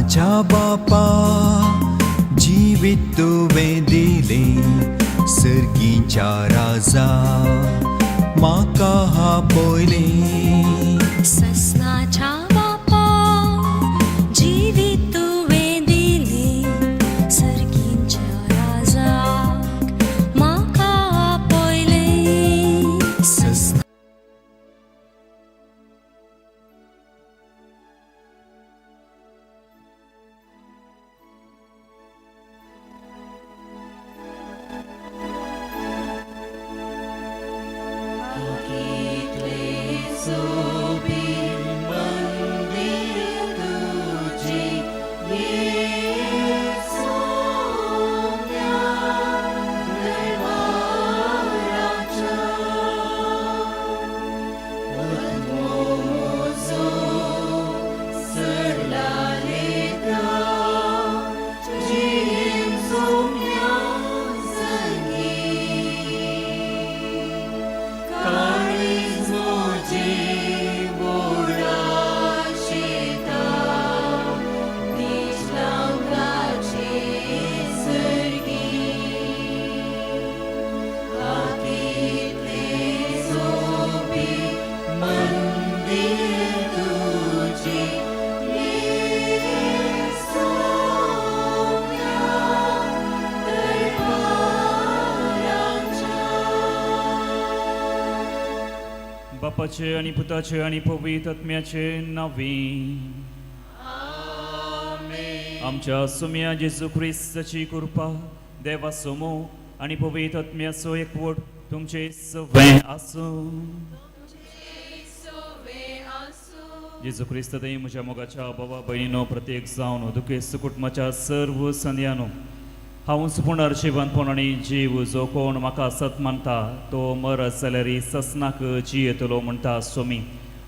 सस्नाच्या बापा जिवीत तुवें दिलें सर्गीच्या राजा म्हाका आपयलें. सस्नाच्या बापा जिवीत तुवें दिलें सर्गींच्या राजाक म्हाका आपयलें. सस्ना बापाचे आणि पुताचे आणि पवित्र आत्म्याचे नावे. आमच्या सुम्या जेजू क्रिस्ताची कृपा, देवाचो मोग आणि पवित्र आत्म्याचो एकवट तुमचे सगळे आसूं. जेजू क्रिस्त थंय म्हज्या मोगाच्या बाबा भयणीनो, प्रत्येक जावन दुखेस्त कुटुंबाच्या सर्व संद्यानो, हांव पुनर जिवनपण आनी जीव, जो कोण म्हाका सत मानता तो मरत जाल्यार ससनाक जियेतलो म्हणटा सोमी.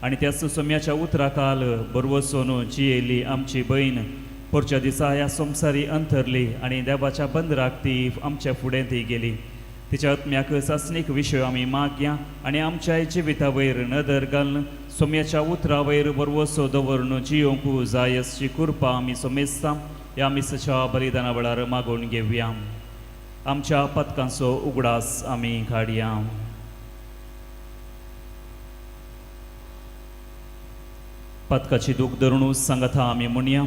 आनी त्याच सोम्याच्या उतराकाल बरवसून जियेली आमची भयण पोरच्या दिसा ह्या संवसारी अंतरली आनी देवाच्या बंदराक ती आमच्या फुडें ती गेली. तिच्या आत्म्याक सासणीक विशय आमी मागया आनी आमच्या जिविता वयर नदर घालून सोम्याच्या उतरा वयर बरवसो दवरून जियोंक जाय अशी कृपा आमी सोमेस्ता ह्या मिसाच्या बलिदाना वेळार मागून घेवया. आमच्या पदकांचो उगडास आमी काडया. पदकाची दूख धरून सांगता आमी म्हणया,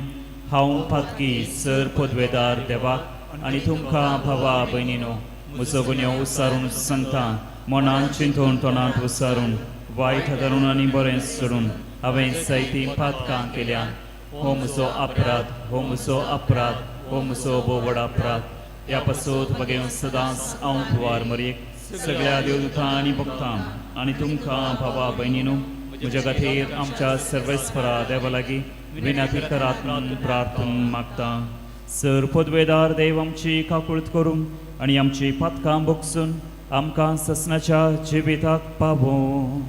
हांव पातकी सर पदवेदार देवाक आनी तुमकां भावा भयणीनो म्हजो गुन्यांव उसारून सांगता. मनान चिंतून, तोंडांत उसारून, वायट धरून आनी बरें सोडून हांवें जायतीं पातकां केल्या. हो म्हजो अपराध, हो म्हजो अपराध, हो म्हजो भोव व्हड अपराध. ह्या पासत बगेवन सदांच हांव कुवार मरयेक सगळ्या देवदूतां आनी भक्तां आनी तुमकां भावा भयणीनो म्हज्या खातीर आमच्या सर्वेस्परा देवा लागीं विनंती करात म्हणून प्रार्थना मागता. सर पदवेदार देव आमची काकूळत करून आनी आमची पातकां भोगसून आमकां ससनाच्या जिविताक पावों.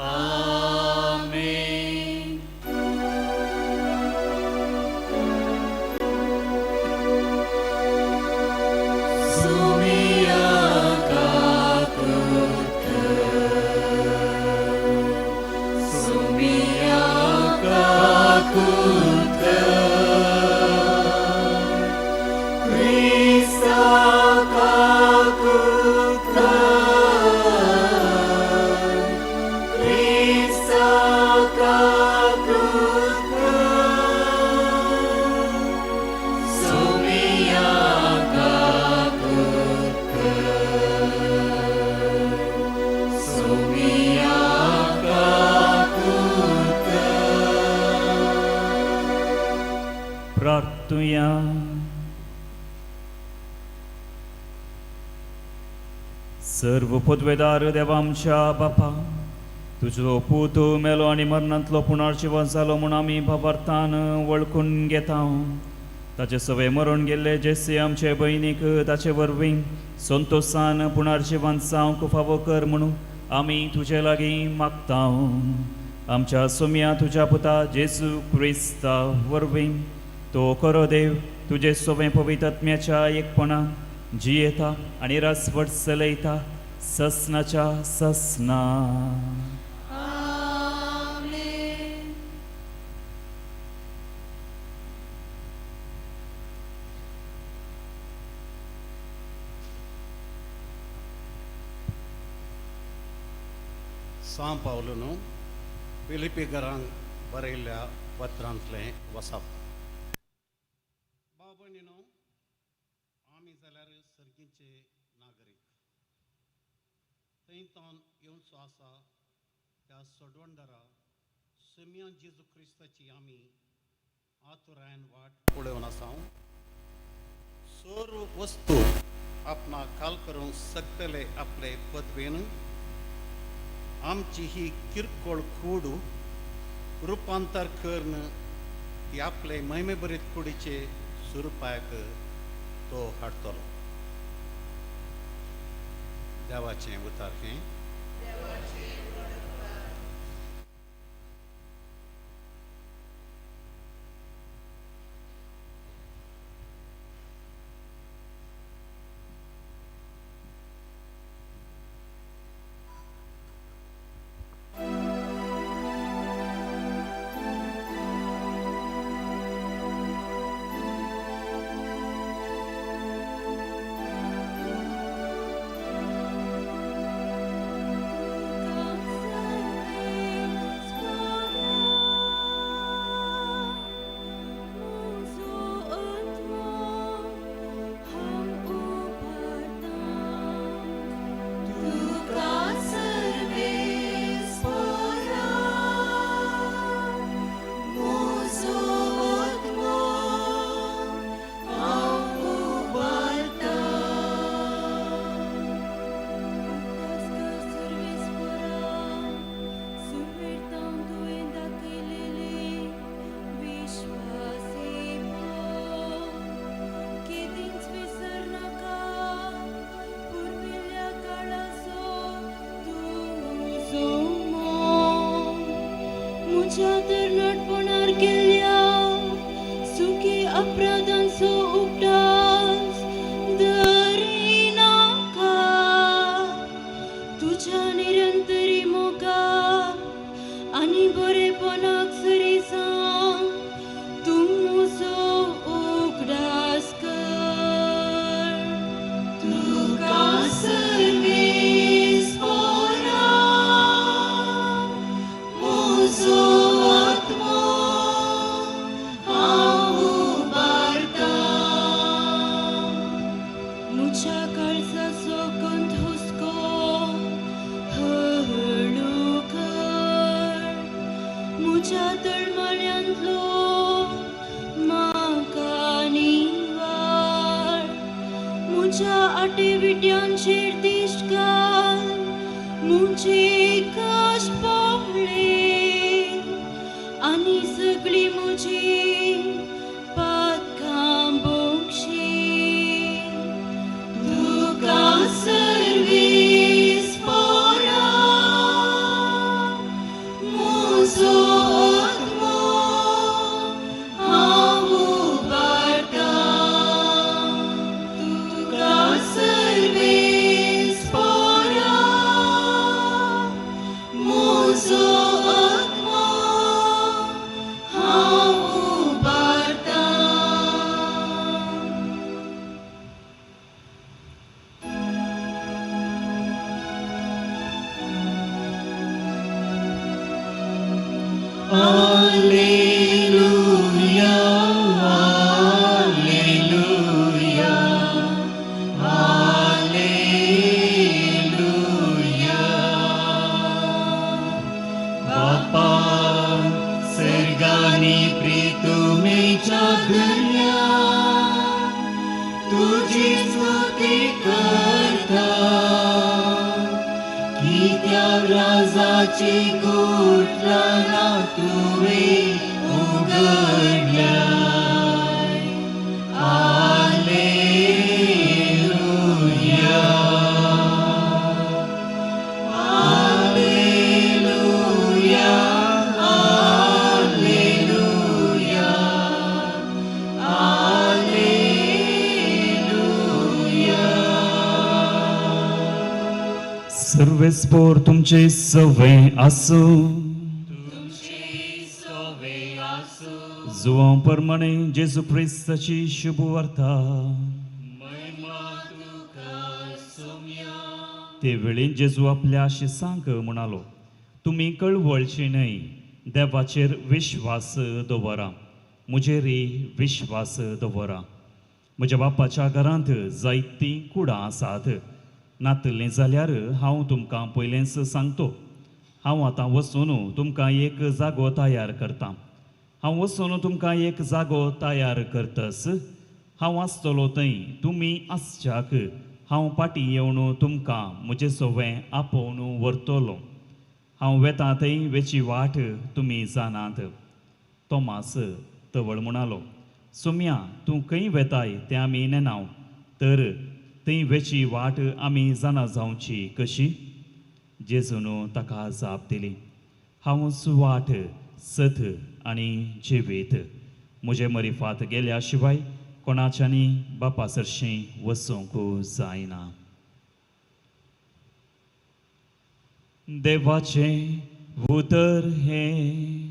आमेन. प्रार्थुया. सर्व पदवेदार देवा आमच्या बापा, तुजो पूत मेलो आनी मरणांतलो पुनर्जिवन जालो म्हूण आमी भावार्थान वळखून घेता. ताचे सवे मरण गेल्ले जेसे आमचे भयणीक ताचे वरवीं संतोशान पुनर्जिवन जावंक फावो कर म्हणून आमी तुजे लागीं मागता. आमच्या सोम्या तुज्या पुता जेजू क्रिस्ता वरवीं. तो खरो देव तुजे सोबें पवित्र आत्म्याच्या एकपणान जियेता आनी रासवट चलयता ससनाच्या ससना. सां पावलून फिलिपीकरांक बरयल्ल्या पत्रांतलें वसाप. भाव भयणीनो, आमी जाल्यार सर्गीचे नागरीक. थंय तावन येवचो आसा त्या सोडवणदारा सोमया जेजू क्रिस्ताची आमी आतुरायन वाट पळोवन आसा. सर्व वस्तू आपणाक काल करूंक शकतले आपले पदवेन आमची ही किरकोळ कूड रुपांतर करून ती आपले महिमेभरीत कुडीचे स्वरुपाक तो हाडटलो. देवाचें उतार हें. सर्वेस्पोर तुमचे सवे आसू. जुवां परमाणे जेजू क्रिस्ताची शुभ वार्ता. ते वेळी जेजू आपल्या शिसांक म्हणालो, तुमी कळवळची न्हय, देवाचेर विश्वास दवरा, म्हजेरय विश्वास दवरा. म्हज्या बापाच्या घरांत जायतीं कुडां आसात, नातलें जाल्यार हांव तुमकां पयलेंच सांगतो. हांव आतां वचून तुमकां एक जागो तयार करतां. हांव वचून तुमकां एक जागो तयार करतस हांव आसतलो थंय तुमी आसच्याक हांव फाटीं येवन तुमकां म्हजें सवें आपोवन व्हरतलो. हांव वेता थंय वेची वाट तुमी जाणात. तोमास तवळ म्हणालो, सोम्या तूं खंय वेताय तें आमी नेणाव, तर थंय वेची वाट आमी जाणा जावची कशी? जेजून ताका जाप दिली, हांवच वाट, सत आनी जिवीत. म्हजे मरिफात गेल्या शिवाय कोणाच्यानी बापा सरशीं वचूंक जायना. देवाचें उतर हें.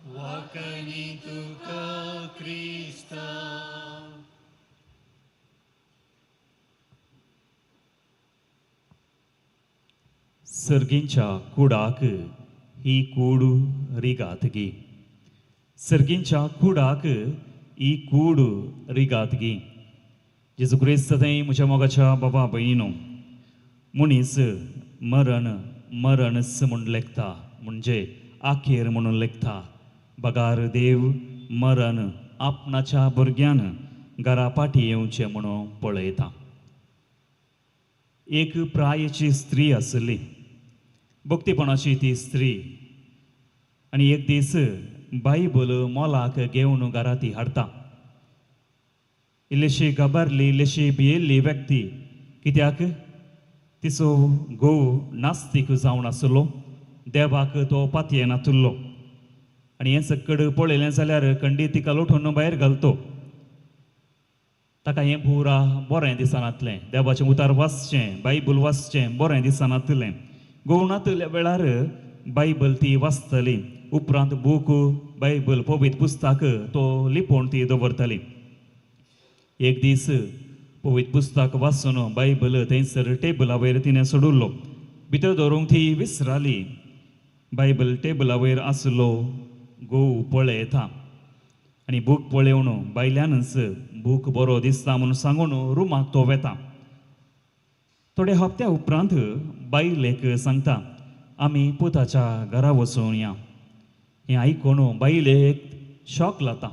वाकणी तुका क्रिस्ता. सर्गींच्या कुडाक ही कूड रिगातगी, सर्गींच्या कुडाक ही कूड रिगातगी. जेजू क्रिस्त थंय म्हज्या मोगाच्या बाबा भयणीनो, मनीस मरण मरणच म्हूण लेखता, म्हणजे आखेर म्हणून लेखता. बगार देव मरण आपणाच्या भुरग्यान घरा फाटीं येवचें म्हणून पळयता. एक प्रायेची स्त्री आसली, भक्तीपणाची ती स्त्री, आनी एक दीस बायबल मोलाक घेवन घरा ती हाडटा. इल्लीशी घाबरली, इल्लीशी भियेल्ली व्यक्ती, कित्याक तिचो घोव नास्तीक जावन आसलो, देवाक तो पातयेनातुल्लो. आनी हें सकड पळयलें जाल्यार खंडीत तिका लोटून भायर घालतो. ताका हें पुरा बरें दिसनातलें, देवाचें उतार वाचचें, बायबल वाचचें बरें दिसनातलें. घोव नातल्या वेळार बायबल ती वाचतली, उपरांत बूक बायबल पवित्र पुस्तक तो लिपोवन ती दवरतली. एक दीस पवित्र पुस्तक वाचून बायबल थंयसर टेबला वयर तिणें सोडुल्लो, भितर दवरूंक ती विसराली. बायबल टेबला वयर आसलो घोव पळयता आनी बूक पळोवन बायल्यानच बूक बरो दिसता म्हणून सांगून रुमाक तो वेता. थोडे हप्त्या उपरांत बायलेक सांगता, आमी पुताच्या घरा वचून या. हें आयकून बायलेक शॉक लाता.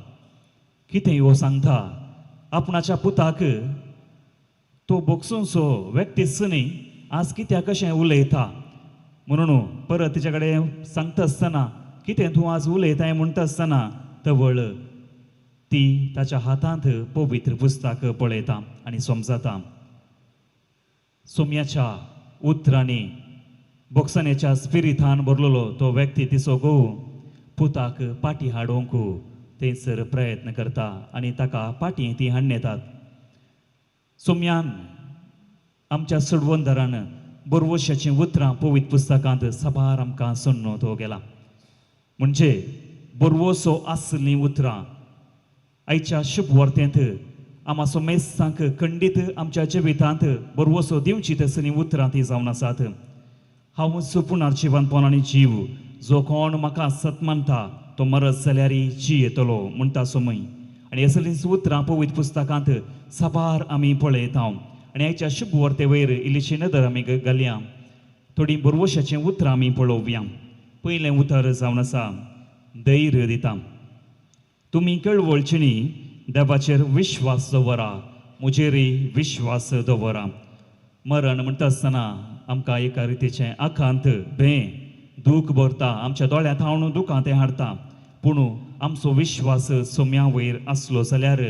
कितें हो सांगता, आपणाच्या पुताक तो बोगसूनसो व्यक्तीच न्ही, आज कित्याक कशें उलयता म्हणून परत तिच्या कडेन सांगता आसतना, कितें तूं आज उलयताय म्हणटा आसतना तवळ ती ताच्या हातांत पवित्र पुस्तक पळयता आनी समजता. सोम्याच्या उतरांनी बोक्सानेच्या स्पिरितान भरलेलो तो व्यक्ती तिचो घोव पुताक पाटी हाडूंक थंयसर प्रयत्न करता आनी ताका पाटी ती हाडून येतात. सोम्यान आमच्या सोडवणदारान बरवशाचीं उतरां पवित्र पुस्तकांत साबार आमकां सोडून तो गेला. म्हणजे बरवसो आसलीं उतरां आयच्या शुभ वार्तेंत आमा सोमेस्तांक खंडीत आमच्या जिवितांत बरवसो दिवची तसलीं उतरां ती जावन आसात. हांव सुपुनार आनी जीव, जो कोण म्हाका सत मानता तो मरत जाल्यार जियेतलो म्हणटा सोमय. आनी असलींच उतरां पवित्र पुस्तकांत साबार आमी पळयता. आनी आयच्या शुभ वार्ते वयर इल्लीशी नदर आमी घालया, थोडीं बरवशाचीं उतरां आमी पळोवया. पयलें उतर जावन आसा धैर्य दिता. तुमी कळवळची न्ही, देवाचेर विश्वास दवरा, म्हजेरय विश्वास दवरा. मरण म्हणटा आसतना आमकां एका रितीचें आकांत, भें, दूख भरता, आमच्या दोळ्यांत हाडून दुखां तें हाडटा. पूण आमचो विश्वास सोम्या वयर आसलो जाल्यार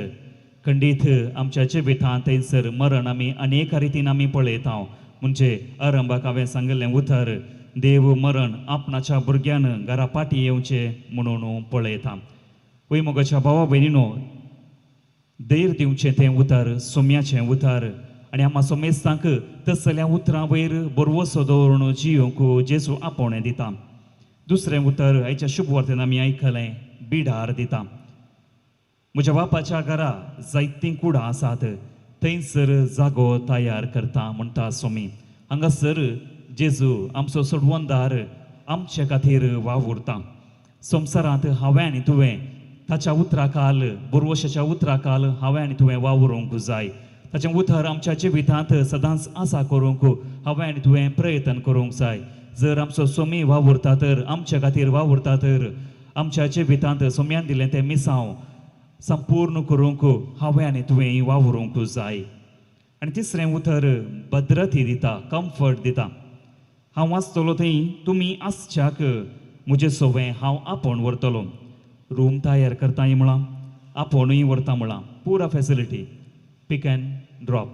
खंडीत आमच्या जिवितांत थंयसर मरण आमी अनेक रितीन आमी पळयता. म्हणजे आरंभाक हांवें सांगिल्लें उतर, देव मरण आपणाच्या भुरग्यान घरा फाटीं येवचें म्हणून पळयता. वय मोगाच्या भावा भयणीनो, धैर्य दिवचें तें उतर सोम्याचें उतर. आनी आमा सोमेस्तांक तसल्या उतरां वयर बरवसो दवरून जियोंक जेजू आपोवणें दिता. दुसरें उतर आयच्या शुभ वार्तेन आमी आयकलें, बिडार दिता. म्हज्या बापाच्या घरा जायतीं कुडां आसात, थंयसर जागो तयार करता म्हणटा स्वामी. हांगासर जेजू आमचो सोडवणदार आमचे खातीर वावुरता. संवसारांत हांवें आनी तुवें ताच्या उतराखाल, बोरवशाच्या उतराखाल हांवें आनी तुवें वावरूंक जाय. ताचें उतर आमच्या जिवितांत सदांच आसा करूंक हांवें आनी तुवें प्रयत्न करूंक जाय. जर आमचो सोमी वावुरता तर, आमच्या खातीर वावुरता तर आमच्या जिवितांत सोम्यान दिलें तें मिसांव संपूर्ण करूंक हांवें आनी तुवें वावरूंक जाय. आनी तिसरें उतर भद्रती दिता, कम्फर्ट दिता. हांव आसतलो थंय तुमी आसच्याक म्हजें सवें हांव आपोवन व्हरतलो. रूम तयार करता म्हळां, आपोवनूय व्हरता म्हळां, पुरा फॅसिलिटी, पीक अँड ड्रॉप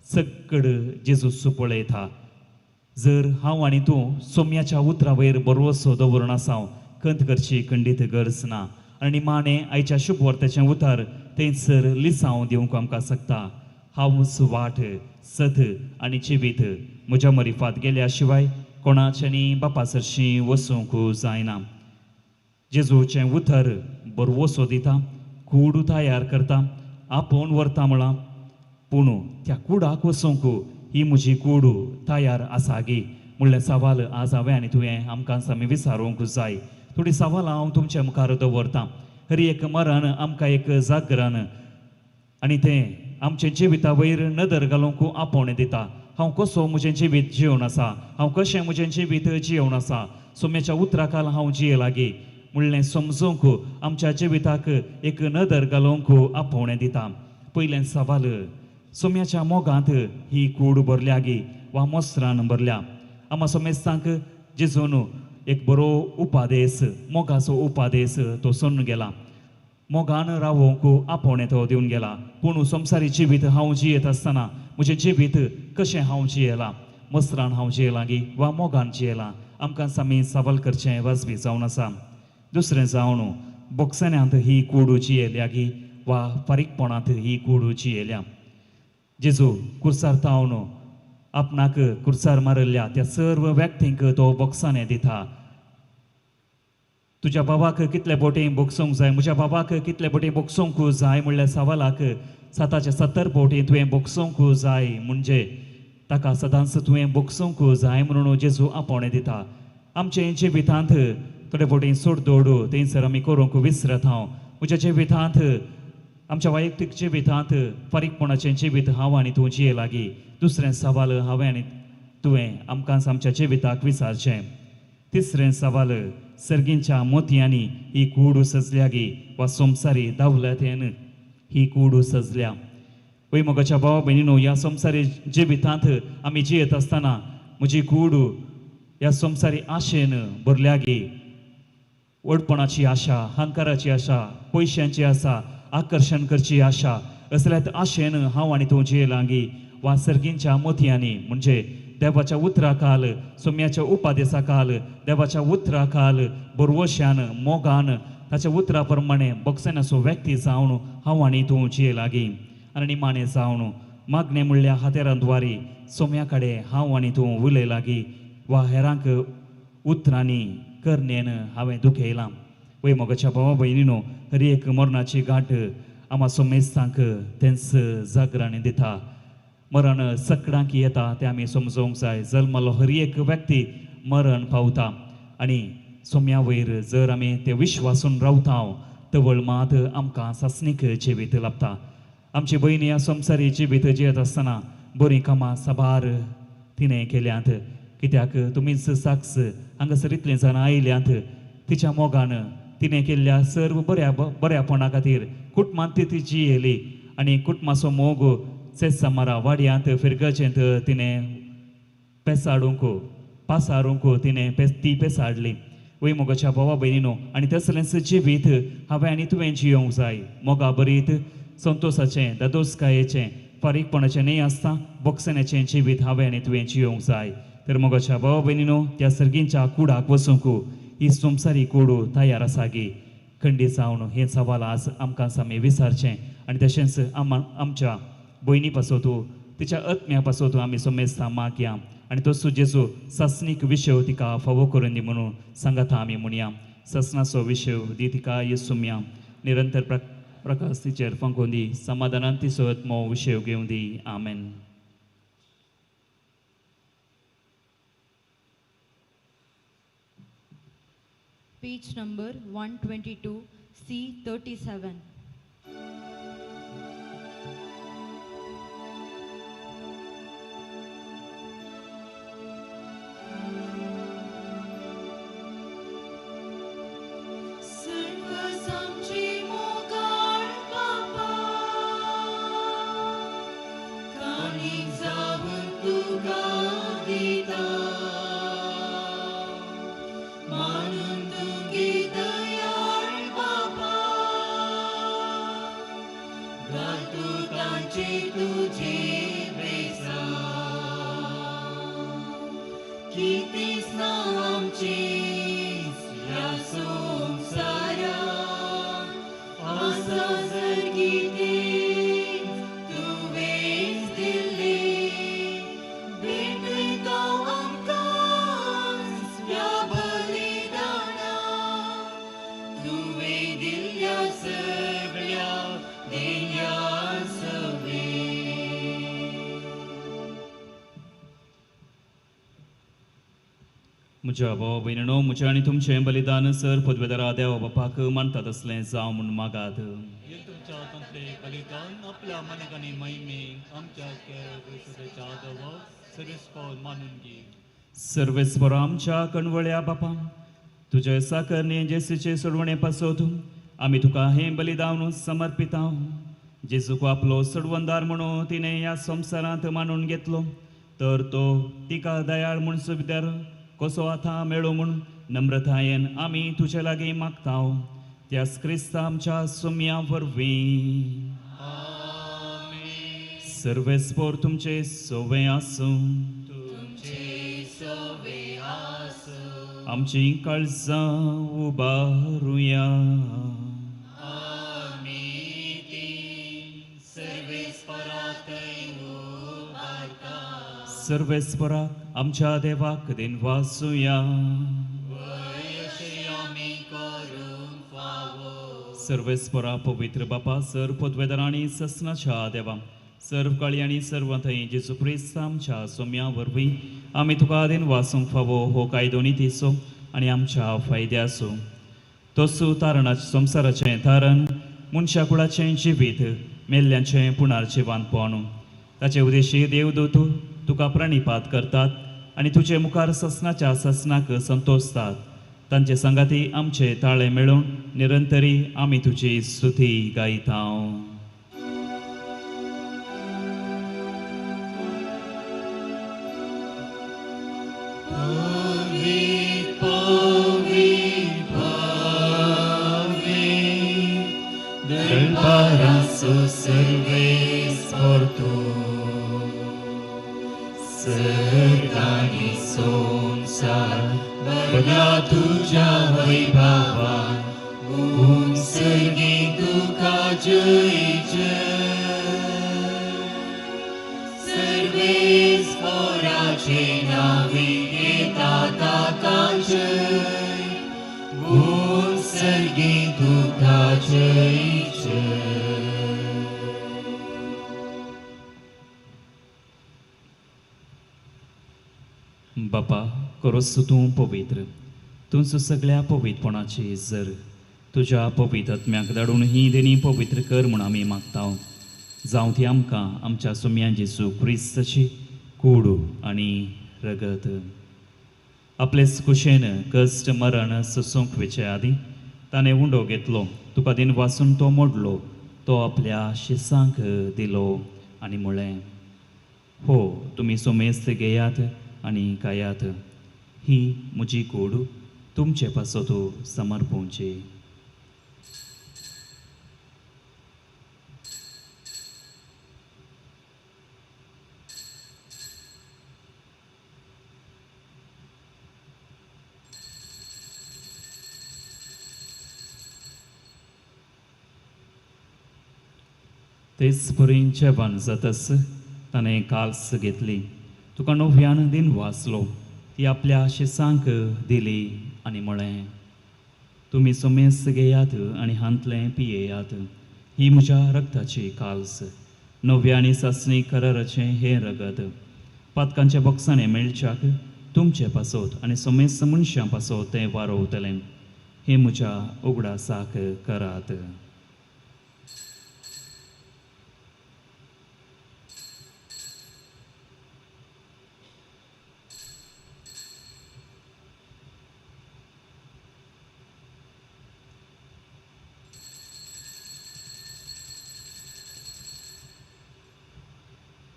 सगळ जेजूस पळयता. जर हांव आनी तूं सोम्याच्या उतरा वयर बरोसो दवरून आसा, खंत करची खंडीत गरज ना. आनी माने आयच्या शुभवार्तेचें उतर थंयसर लिसांव दिवंक आमकां शकता. हांवच वाट, सत आनी जिवीत, म्हज्या मरिफात गेल्या शिवाय कोणाच्यानी बापा सरशीं वचूंक जायना. जेजूचें उतर बरवसो दिता, कूड तयार करता, आपोवन व्हरता म्हळां, पूण त्या कुडाक वचूंक ही म्हजी कूड तयार आसा गी म्हणलें सवाल आज हांवें आनी तुवें आमकां आमी विचारूंक जाय. थोडीं सवालां हांव तुमच्या मुखार दवरतां. हर एक मरण आमकां एक जागरण आनी तें आमच्या जिविता वयर नदर घालूंक आपोवणें दिता. हांव कसो म्हजें जिवीत जिवन आसा, हांव कशें म्हजें जिवीत जिवन आसा, सोम्याच्या उतराखाल हांव जिये गी म्हणलें समजूंक आमच्या जिविताक एक नदर घालूंक आपोवणें दिता. पयलें सवाल, सोम्याच्या मोगांत ही कूड भरल्या गी वा मोसरान भरल्या? आमा सोमेस्तांक जेजून एक बरो उपादेस, मोगाचो उपादेस तो सोडून गेला. मोगान रावोंक आपोवणें तो दिवन गेला. पूण संवसारी जिवीत हांव जियेत आसतना म्हजें जिवीत कशें हांव जियेलां, मसरान हांव जियेलां गी वा मोगान जियेलां, आमकां आमी सवाल करचें वाजबी जावन आसा. दुसरें जावन, बोक्सण्यांत ही कूड जियेल्या गी वा फारीकपणांत ही कूड जियेल्या? जेजू कुर्सार तावन आपणाक कुर्सार मारिल्ल्या त्या सर्व व्यक्तींक तो बोक्साने दिता. तुज्या बाबाक कितले बोटी बोगसूंक जाय, म्हज्या बाबाक कितले बोटी बोगसूंक जाय म्हणल्या सवालाक 770 बोटी तुवें बोगसूंक जाय, म्हणजे ताका सदांच तुवें बोगसूंक जाय म्हणून जेजू आपोवणें दिता. आमचे जिवितांत थोडे बोटी सोडदोड थंयसर आमी करूंक विसरत हांव. म्हज्या जिवितांत, आमच्या वैयक्तीक जिवितांत फारीकपणाचें जिवीत हांव आनी तूं जिये लागीं? दुसरें सवाल हांवें आनी तुवें आमकां आमच्या जिविताक विचारचें. तिसरें सवाल, सर्गींच्या मोतयांनी ही कूड सजल्या गी वा संवसारी दावलतेन ही कूड सजल्या? वय मोगाच्या भावा भयणीनो, ह्या संवसारी जिवितांत आमी जियेत आसतना म्हजी कूड ह्या संवसारी आशेन भरल्या गी? व्हडपणाची आशा, हंकाराची आशा, पयशांची आशा, आकर्शण करची आशा, असल्यात आशेन हांव आनी तूं जियेलां गी वा सर्गींच्या मोतयांनी, म्हणजे देवाच्या उतराखाल, सोम्याच्या उपादेसाखाल, देवाच्या उतराखाल बरवशान मोगान ताच्या उतरा प्रमाणे बोगसनाचो व्यक्ती जावन हांव आनी तूं जिये लागीं? आनी निमाणें जावन, मागणें म्हणल्यार हातेरांद्वारी सोम्या कडेन हांव आनी तूं उलय लागीं वा हेरांक उतरांनी करणेन हांवें दुखयलां? वय मोगाच्या भावा भयणीनो, हर एक मरणाची गांठ आमा सोमेस्तांक तेंच जागरण दिता. मरण सकडांक येता तें आमी समजूंक जाय. जल्मलो हर एक व्यक्ती मरण पावता आनी सोम्या वयर जर आमी ते विश्वासून रावता तवळ मात आमकां सासणीक जिवीत लाबता. आमची भयणी ह्या संवसारी जिवीत जियेत आसतना बरीं कामां साबार तिणें केल्यांत. कित्याक तुमीच साक्ष हांगासर इतलीं जाणां आयल्यांत तिच्या मोगान तिणें केल्ल्या सर्व बऱ्यापणा खातीर कुटुंबांत ती जियेली आनी कुटुंबाचो मोग सेसामारा वाड्यांत फिरगजेंत तिणें पेसाडूंक पासारूंक तिणें ती पेसाडली. वय मोगाच्या भावा भयणीनो, आनी तसलेंच जिवीत हांवें आनी तुवें जियोंक जाय. मोगा बरीत संतोसाचें, दादोसकायेचें, फारीकपणाचें न्हय आसता बोगसण्याचें जिवीत हांवें आनी तुवें जियोंक जाय. तर मोगाच्या भावा भयणीनो, त्या सर्गींच्या कुडाक वचूंक ही संवसारी कूड तयार आसा गी? खंडीत जावन हें सवाल आज आमकां आमी विचारचें आनी तशेंच आमच्या भयणी पासत, तिच्या आत्म्या पासत आमी सोमेस्तां मागया आनी तसो जेजू सासणीक विशय तिका फावो करून दी म्हणून सांगाता आमी म्हणया. ससनाचो विशय दी तिका येसुम्या, निरंतर प्रकाश तिचेर फांकोवन दी, समाधानान तिचो आत्मो विशय घेवन दी. आमेन. Page number 122, C37. म्हज्या भाव भयणीनो, म्हजें आनी तुमचें बलिदान सर पदवेदारा देवा बापाक मानता तसलें जावं म्हूण मागात. तुमच्या हातांतलें बलिदान आपल्या मनाक आनी महिमेक आमच्या सर्वेस्पोर मानून घे. सर्वेस्पोर आमच्या कणवळ्या बापा, तुजे साकरणे जेसूचे सोडवणे पासत आमी तुका हें बलिदान समर्पिता. जेजूक आपलो सोडवणदार म्हणून तिणें ह्या संवसारांत मानून घेतलो, तर तो तिका दयाळ म्हूण सुविदार कसो आतां मेळो म्हूण नम्रतायेन आमी तुजे लागीं मागता. त्याच क्रिस्ता आमच्या सुम्या वरवीं. सर्वेस्पोर तुमचे सोवे आसूं. आमची काळजां उबारुया. सर्वेस्पराक आमच्या देवाक दिनवासुया. सर्वेस्परा पवित्र बापा, सर पदवेदार आनी ससनाच्या देवा, सर्व काळी आनी सर्व थंय जेजू क्रिस्त आमच्या सोम्या वरवीं आमी तुका दिनवासूंक फावो हो कायदो नितीचो आनी आमच्या फायद्याचो. तसो तारणाचें संवसाराचें तारण, मनशा कुळाचें जिवीत, मेल्ल्यांचें पुनर्जिवंतपण, ताचे उद्देशी देवदूत तुका प्रणिपात करतात आनी तुजे मुखार ससनाच्या ससनाक संतोषतात. तांचे सांगाती आमचे ताळे मेळून निरंतरी आमी तुजी स्तुती गायता. सर्गानी संसार बदला तुझ्या वैभवान, उंचगी तुका जय जय. सर्वेस्पोराचे नावे घेता ताका जय, उंचगी तुका जय जय. बापा, करोस तूं पवित्र, तुमचो सगळ्या पवित्रपणाची जर तुज्या पवित्र आत्म्याक धाडून ही देणी पवित्र कर म्हूण आमी मागता. जावं ती आमकां आमच्या सोम्या जेजू क्रिस्ताची कूड आनी रगत. आपलेच कुशेन कश्ट मरण सोसूंक वेचे आदीं ताणें उंडो घेतलो, तुका दिन वासून तो मोडलो, तो आपल्या शिसांक दिलो आनी म्हळें, हो तुमी सोमेस्त घेयात आनी खायात, ही म्हजी कूड तुमचे पासत समर्पोवची. तेच परी जेवण जातच ताणें काल्स घेतली, तुका नव्यान दिन वाचलो, ती आपल्या शिसांक दिली आनी म्हळें, तुमी सोमेस्त घेयात आनी हांतलें पियेयात, ही म्हज्या रक्ताची काल्स, नव्या आनी सासणी कराराचें हें रगत, पातकांच्या बॉक्सांनी मेळच्याक तुमचे पासत आनी सोमेस्त मनशां पासत तें वारोवतलें. हे म्हज्या उगडासाक करात.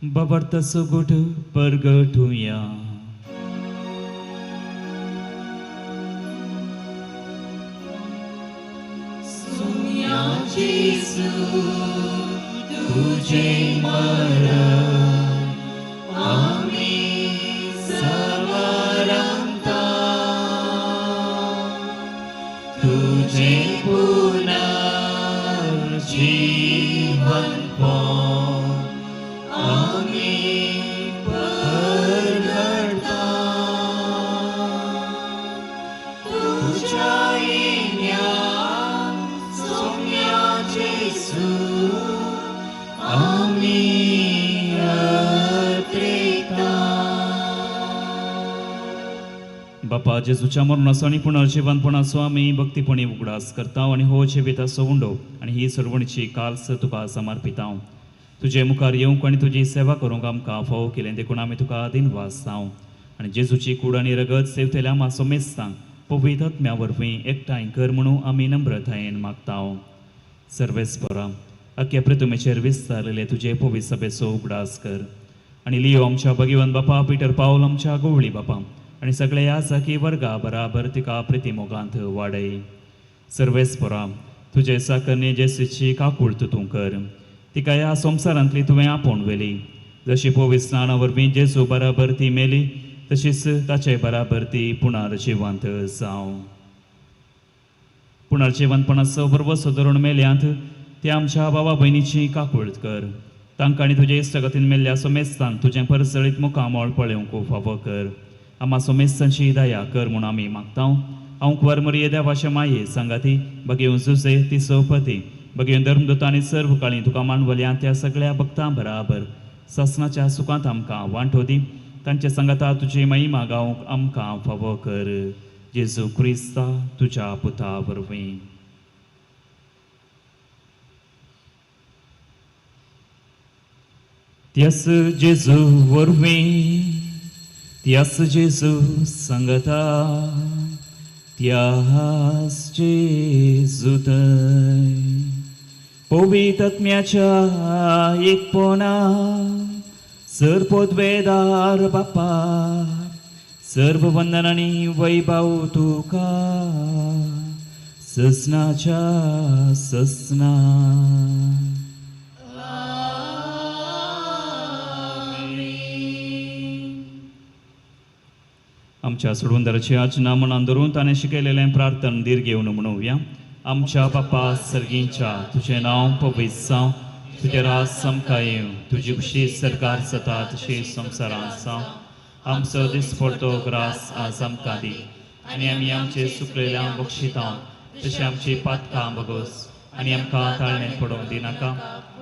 बाबर्त सुगुट परगटुया. सुम्या जेजू तुझे मरण आमी सवारांता, तुझे पुनर्जीवन आमी परगटता, तुझ्या येण्या सोम्या जेजू आमी अत्रेता. बापा जेजूच्या मरणाचो आनी पुनर्जीवनपणाचो आमी भक्तीपणी उगडास करता आनी हो जिविताचो उंडो आनी ही सर्वणीची काल्स तुका समर्पिता. तुजे मुखार येवंक आनी तुजी सेवा करूंक आमकां फावो केलें देखून आमी तुका दिनवास जावं आनी जेजूची कूड आनी रगत सेवतल्या आमच्या मेस्तांक पवित्र आत्म्या वरवीं एकठांय कर म्हणून आमी नम्रतायेन मागता. सर्वेस्परा अख्ख्या प्रतिमेचेर विस्तारलेले तुजे पवित्र सभेचो उगडास कर आनी लियो आमच्या भगिवन बापा, पिटर पावल आमच्या गोवळी बापा आनी सगळे ह्या साकी वर्गा बराबर तिका प्रितीमोगांत वाडय. सर्वेस्परा तुजे साकरने जेसूची काकूळत तूं कर, तिका ह्या संवसारांतली तुवें आपोवन व्हेली. जशी पवित्र स्नाना वरवीं जेजू बराबर ती मेली तशीच ताचे बराबर ती पुनर्जिवंत जावं. पुनर्जिवंतपणाचो बरवसो धरून मेल्यांत ते आमच्या बाबा भयणीची काकूळत कर. तांकां आनी तुजे इश्टागतीन मेल्ल्या सोमेस्तांक तुजें परजळीत मुखामळ पळोवंक फावो कर. आमा सोमेस्तांची दया कर म्हूण आमी मागता. हांव कुंवर मरिये देवाचे माये सांगाती बगेवन जुजे तिसो पती बगेवन धर्मदूत आनी सर्व काळी तुका मानवल्या त्या सगळ्या भक्तां बराबर सासनाच्या सुखांत आमकां वांटो दी. तांचे सांगाता तुजी महिमा गावंक आमकां फावो कर. जेजू क्रिस्ता तुज्या पुता वरवीं. त्यास जेजू वरवीं, त्यास जेजू सांगता, त्यास जेजू थंय पवित्र आत्म्याच्या एकपणा सर पदवेदार बापा सर्व वंदन आनी वैभव तुका ससनाच्या ससना. आमच्या सोडवणदाराची आज्ञा मनान धरून ताणें शिकयलेलें प्रार्थन दीर्घ घेवन म्हणुया. आमच्या बापा सर्गींच्या तुजें नांव पवित्र जावं, तुजें राज आमकां येवं, तुजी खुशी सरकार जाता तशी संवसारांत जावं. आमचो दिसपडतो ग्रास आज आमकां दी आनी आमी आमचे सुकलेल्यांक बक्षिता तशें आमची पातकां बगोस आनी आमकां ताळणेंत पडोवंक दिनाका,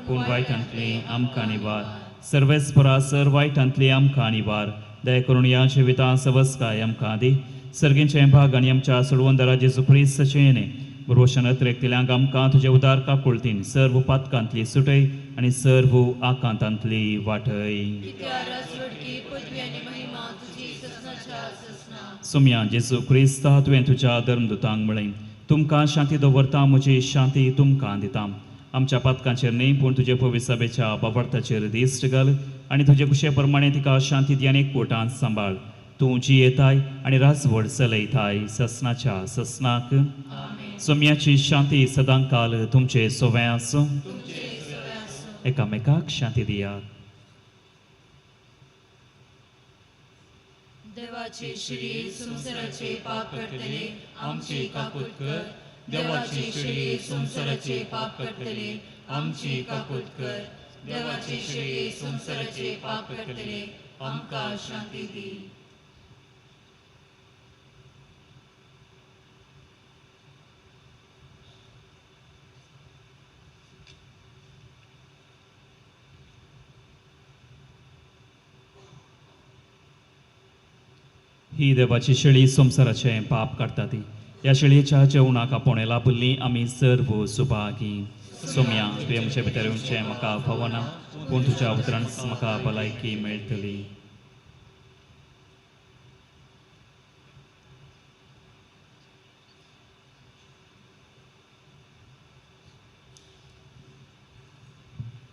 पूण वायटांतली आमकां निवार. सर्वेस्परा सर वायटांतली आमकां निवार. दया करून ह्या जिवितांत सवस्काय आमकां दी. सर्गींचें भाग आनी आमच्या सोडवणदारा जेजू क्रिस्ताचें येणें बरोवशन अत्रेकतल्यांक आमकां तुजे उदार काकुळतीन सर्व पातकांतली सुटय आनी सर्व आकांतांतली वाटय. सुम्या जेजू क्रिस्ता तुवें तुज्या धर्मदूतांक म्हळें, तुमकां शांती दवरता, म्हजी शांती तुमकां दिता. आमच्या पातकांचेर न्हय पूण तुजे पवित्र सभेच्या बाबर्थाचेर दिश्ट घाल आनी तुजे कुशे प्रमाणे तिका शांती दी आनी एकवटान सांबाळ. तूं जियेताय आनी राजवड चलयताय ससनाच्या ससनाक. सोम्याची शांती सदांकाल तुमचे सोवें आसूं. एकामेकाक शांती दियात. देवाचे श्री संसाराचे पाप करतले आमची काकूत कर. देवाचे श्री संसाराचे पाप करतले आमची काकूत कर. देवाचे श्री संसाराचे पाप करतले आमकां शांती दी. ही देवाची शेळी संवसाराचें पाप काडटा ती ह्या शेळयेच्या जेवणाक आपोवणें लाभिल्लीं आमी सर्व सुभागी. सोम्या, तुवें म्हजे भितर येवचें म्हाका फावना, पूण तुज्या उतरान म्हाका भलायकी मेळटली.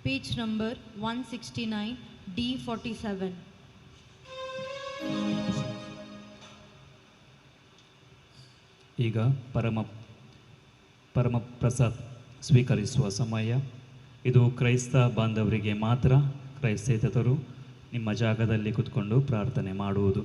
Page number 169, D47. ಈಗ ಪರಮ ಪರಮ ಪ್ರಸಾದ್ ಸ್ವೀಕರಿಸುವ ಸಮಯ. ಇದು ಕ್ರೈಸ್ತ ಬಾಂಧವರಿಗೆ ಮಾತ್ರ. ಕ್ರೈಸ್ತೇತರರು ನಿಮ್ಮ ಜಾಗದಲ್ಲಿ ಕೂತ್ಕೊಂಡು ಪ್ರಾರ್ಥನೆ ಮಾಡುವುದು.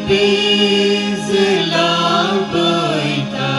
Kurpez la păitar.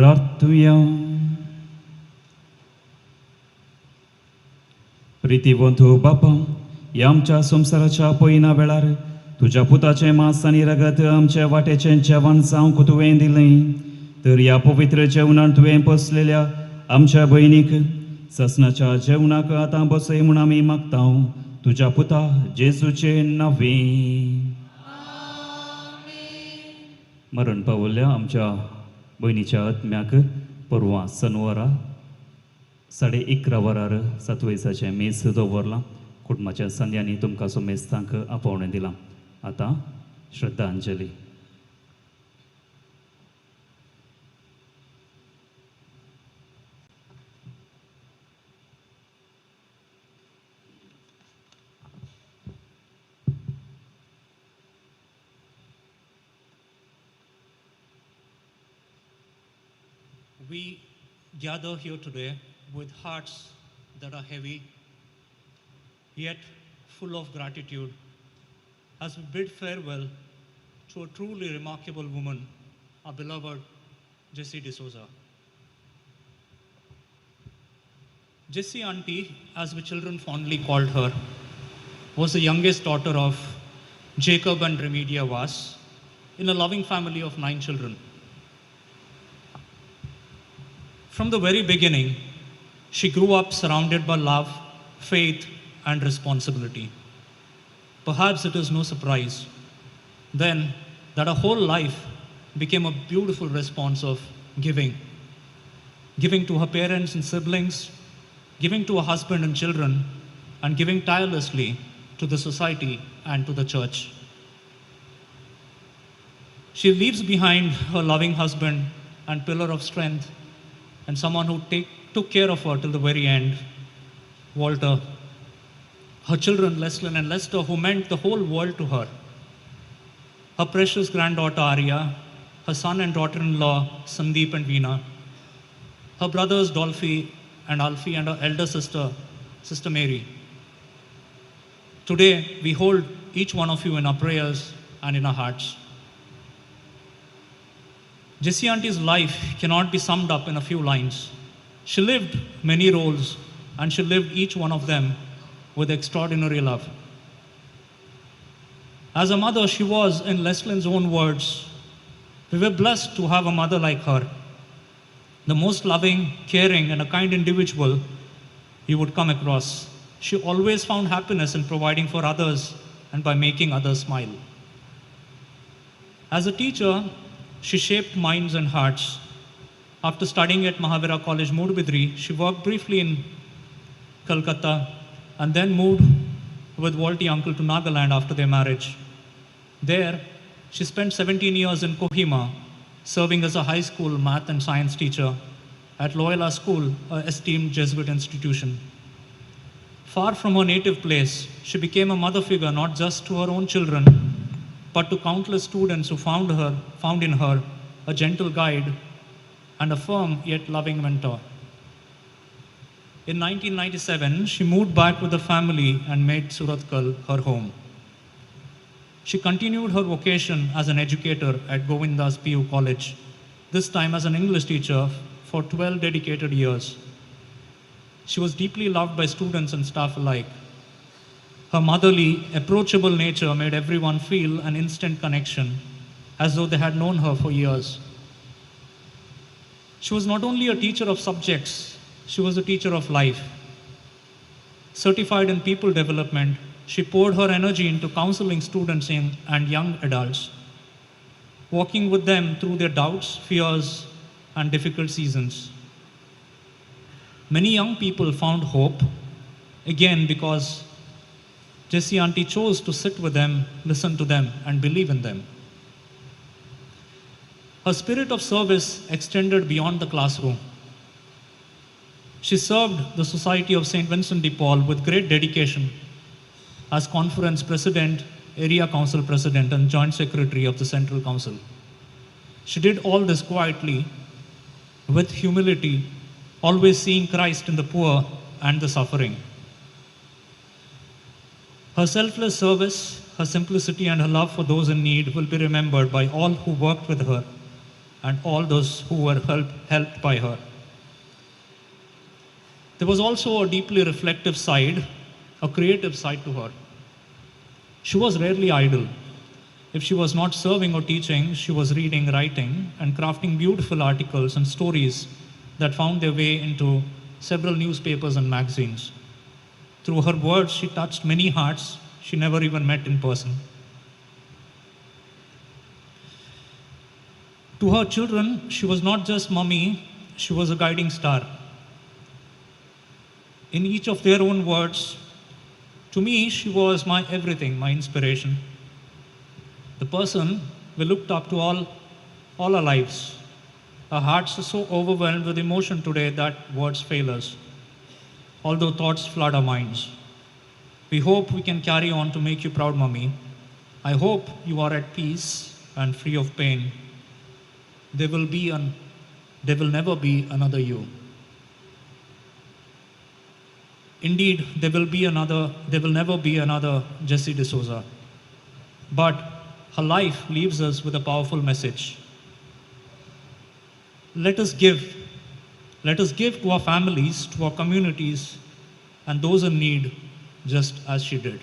प्रार्थुया. प्रितीवंतू बापा, ह्या आमच्या संवसाराच्या पयना वेळार तुज्या पुताचें मांस आनी रगत आमच्या वाटेचें जेवण जावंक तुवें दिलें, तर ह्या पवित्र जेवणान तुवें पोसलेल्या आमच्या भयणीक ससनाच्या जेवणाक आतां बसय म्हूण आमी मागता, तुज्या पुता जेजूचे नांवे. मरण पावल्ल्या आमच्या भयणीच्या आत्म्याक परवां सनवारा 11:30 वरार सातवेसाचें मेस दवरलां. कुटुंबाच्या संद्यांनी तुमकां सोमेस्तांक आपोवणें दिलां. आतां श्रद्धांजली. We gather here today with hearts that are heavy, yet full of gratitude, as we bid farewell to a truly remarkable woman, our beloved Jessie D'Souza. Jessie Auntie, as we children fondly called her, was the youngest daughter of Jacob and Remedia Vas in a loving family of 9 children. From the very beginning, she grew up surrounded by love, faith, and responsibility. Perhaps it is no surprise then that her whole life became a beautiful response of giving. Giving to her parents and siblings, giving to her husband and children, and giving tirelessly to the society and to the church. She leaves behind her loving husband and pillar of strength, and someone who took care of her till the very end, Walter. Her children, Leslin and Lester, who meant the whole world to her. Her precious granddaughter, Arya, her son and daughter-in-law, Sandeep and Veena, her brothers, Dolphy and Alfie, and her elder sister, Sister Mary. Today, we hold each one of you in our prayers and in our hearts. Jessie Auntie's life cannot be summed up in a few lines. She lived many roles, and she lived each one of them with extraordinary love. As a mother, she was, in Leslin's own words, "We were blessed to have a mother like her, the most loving, caring, and a kind individual you would come across. She always found happiness in providing for others and by making others smile." As a teacher, she shaped minds and hearts. After studying at Mahavira College, Moodbidri, she worked briefly in Calcutta and then moved with Walty uncle to Nagaland after their marriage. There, she spent 17 years in Kohima, serving as a high school math and science teacher at Loyola School, an esteemed Jesuit institution. Far from her native place, she became a mother figure not just to her own children, but to countless students who found in her a gentle guide and a firm yet loving mentor. In 1997, she moved back with the family and made Surathkal her home. She continued her vocation as an educator at Govindas PU College, this time as an English teacher for 12 dedicated years. She was deeply loved by students and staff alike. Her motherly, approachable nature made everyone feel an instant connection, as though they had known her for years. She was not only a teacher of subjects, she was a teacher of life. Certified in people development, she poured her energy into counseling students and young adults, walking with them through their doubts, fears, and difficult seasons. Many young people found hope, again because Jessie Auntie chose to sit with them, listen to them, and believe in them. Her spirit of service extended beyond the classroom. She served the Society of St. Vincent de Paul with great dedication as conference president, area council president, and joint secretary of the Central Council. She did all this quietly, with humility, always seeing Christ in the poor and the suffering. Her selfless service, her simplicity, and her love for those in need will be remembered by all who worked with her and all those who were helped by her. There was also a deeply reflective side, a creative side to her. She was rarely idle. If she was not serving or teaching, she was reading, writing, and crafting beautiful articles and stories that found their way into several newspapers and magazines. Through her words, she touched many hearts she never even met in person. To her children, she was not just mummy, she was a guiding star. In each of their own words, to me, she was my everything, my inspiration. The person we looked up to all our lives. Our hearts are so overwhelmed with emotion today that words fail us, although thoughts flood our minds. We hope we can carry on to make you proud, Mummy. I hope you are at peace and free of pain. There will never be another you. Indeed, there will never be another Jessie D'Souza. But her life leaves us with a powerful message. Let us give. Let us give to our families, to our communities, and those in need, just as she did.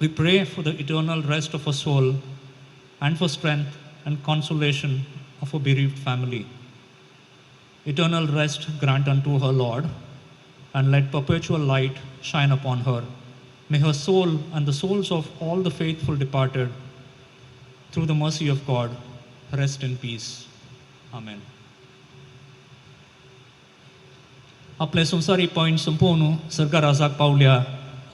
We pray for the eternal rest of her soul and for strength and consolation of her bereaved family. Eternal rest grant unto her, Lord, and let perpetual light shine upon her. May her soul and the souls of all the faithful departed, through the mercy of God, rest in peace. Amen. आपले संवसारी point संपोवन सरकार आजाक पावल्या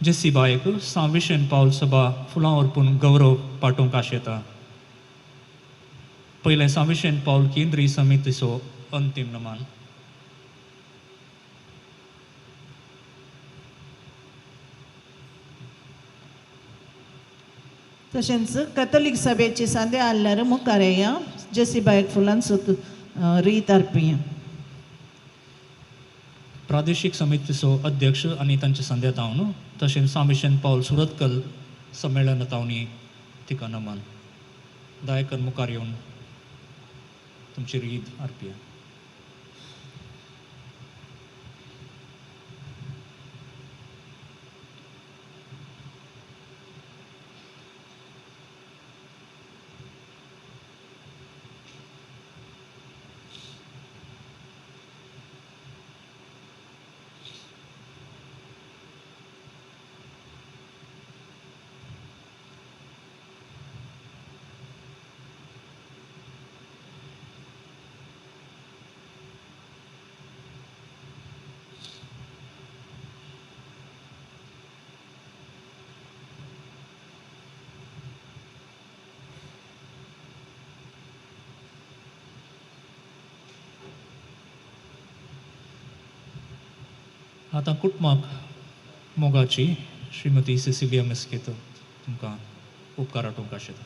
JC बायक सांव विशेन पावल सभा फुलां अर्पून गौरव पाठोवंक आशेता. पयलें सांव विशेन पावल केंद्रीय समितीचो अंतीम नमान. तशेंच कॅथोलीक सभेची संध्या आल्यार मुखार येया जेसी बायक फुलांचो रीत अर्पिया. प्रादेशीक समितीचो अध्यक्ष आनी तांचे संध्या तावन तशेंच सांव विशेन पावल सुरतकल संमेलन तावनी तिका नमन. दायकन मुखार येवन तुमची रीत अर्पिया. आतां कुटुंबाक मोगाची श्रीमती सिसिलिया मिस्केत तुमकां उपकार आटोवंक आशेता.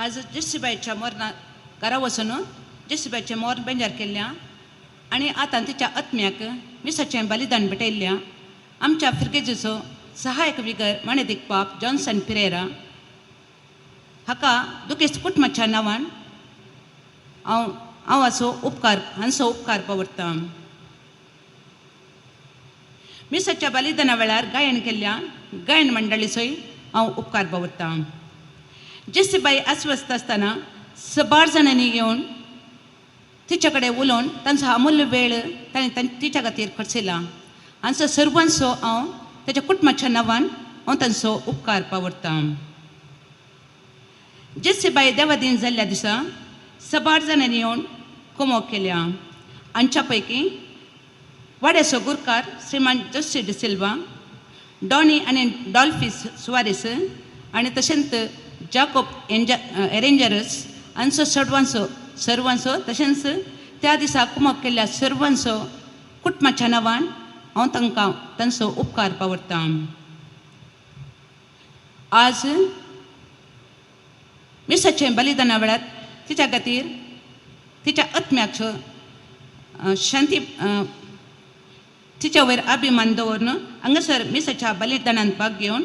आज जेसीबायच्या मरणा घरा वचून जेसीबायचें मरण बेंजार केल्ल्या आनी आतां तिच्या आत्म्याक मिसाचें बलिदान भेटयल्ल्या आमच्या फिरगेजीचो सहायक विगर मानेदीक पाप जॉन्सन पिरेरा हाका दुखेस्त कुटुंबाच्या नांवान हांव हांव हाचो उपकार हांचो उपकार पावरता. मिसाच्या बलिदाना वेळार गायन केल्ल्या गायन मंडळीचोय हांव उपकार पावरता. जेसीबाई अस्वस्थ आसतना सबार जाणांनी येवन तिच्या कडेन उलोवन तांचो अमूल्य वेळ ताणें तिच्या खातीर खर्चिला. हांचो सर्वांचो हांव ताच्या कुटुंबाच्या नांवान हांव तांचो उपकार पावरता. जेसीबाई देवादीन जाल्ल्या दिसा सबार जाणांनी येवन कोमो केल्या. हांच्या पैकी वाड्याचो गुरकार श्रीमान जोशी डिसिल्वा, डॉनी आनी डॉल्फी सुवारीस आनी तशेंच जाकोब एरेंजरस हांचो सर्वांचो सर्वांचो तशेंच त्या दिसा कुमक केल्ल्या सर्वांचो कुटुंबाच्या नांवान हांव तांकां तांचो उपकार पावरता. आज मिसाचें बलिदाना वेळार तिच्या खातीर तिच्या आत्म्याक शांती तिच्या वयर अभिमान दवरून हांगासर मिसाच्या बलिदानांत भाग घेवन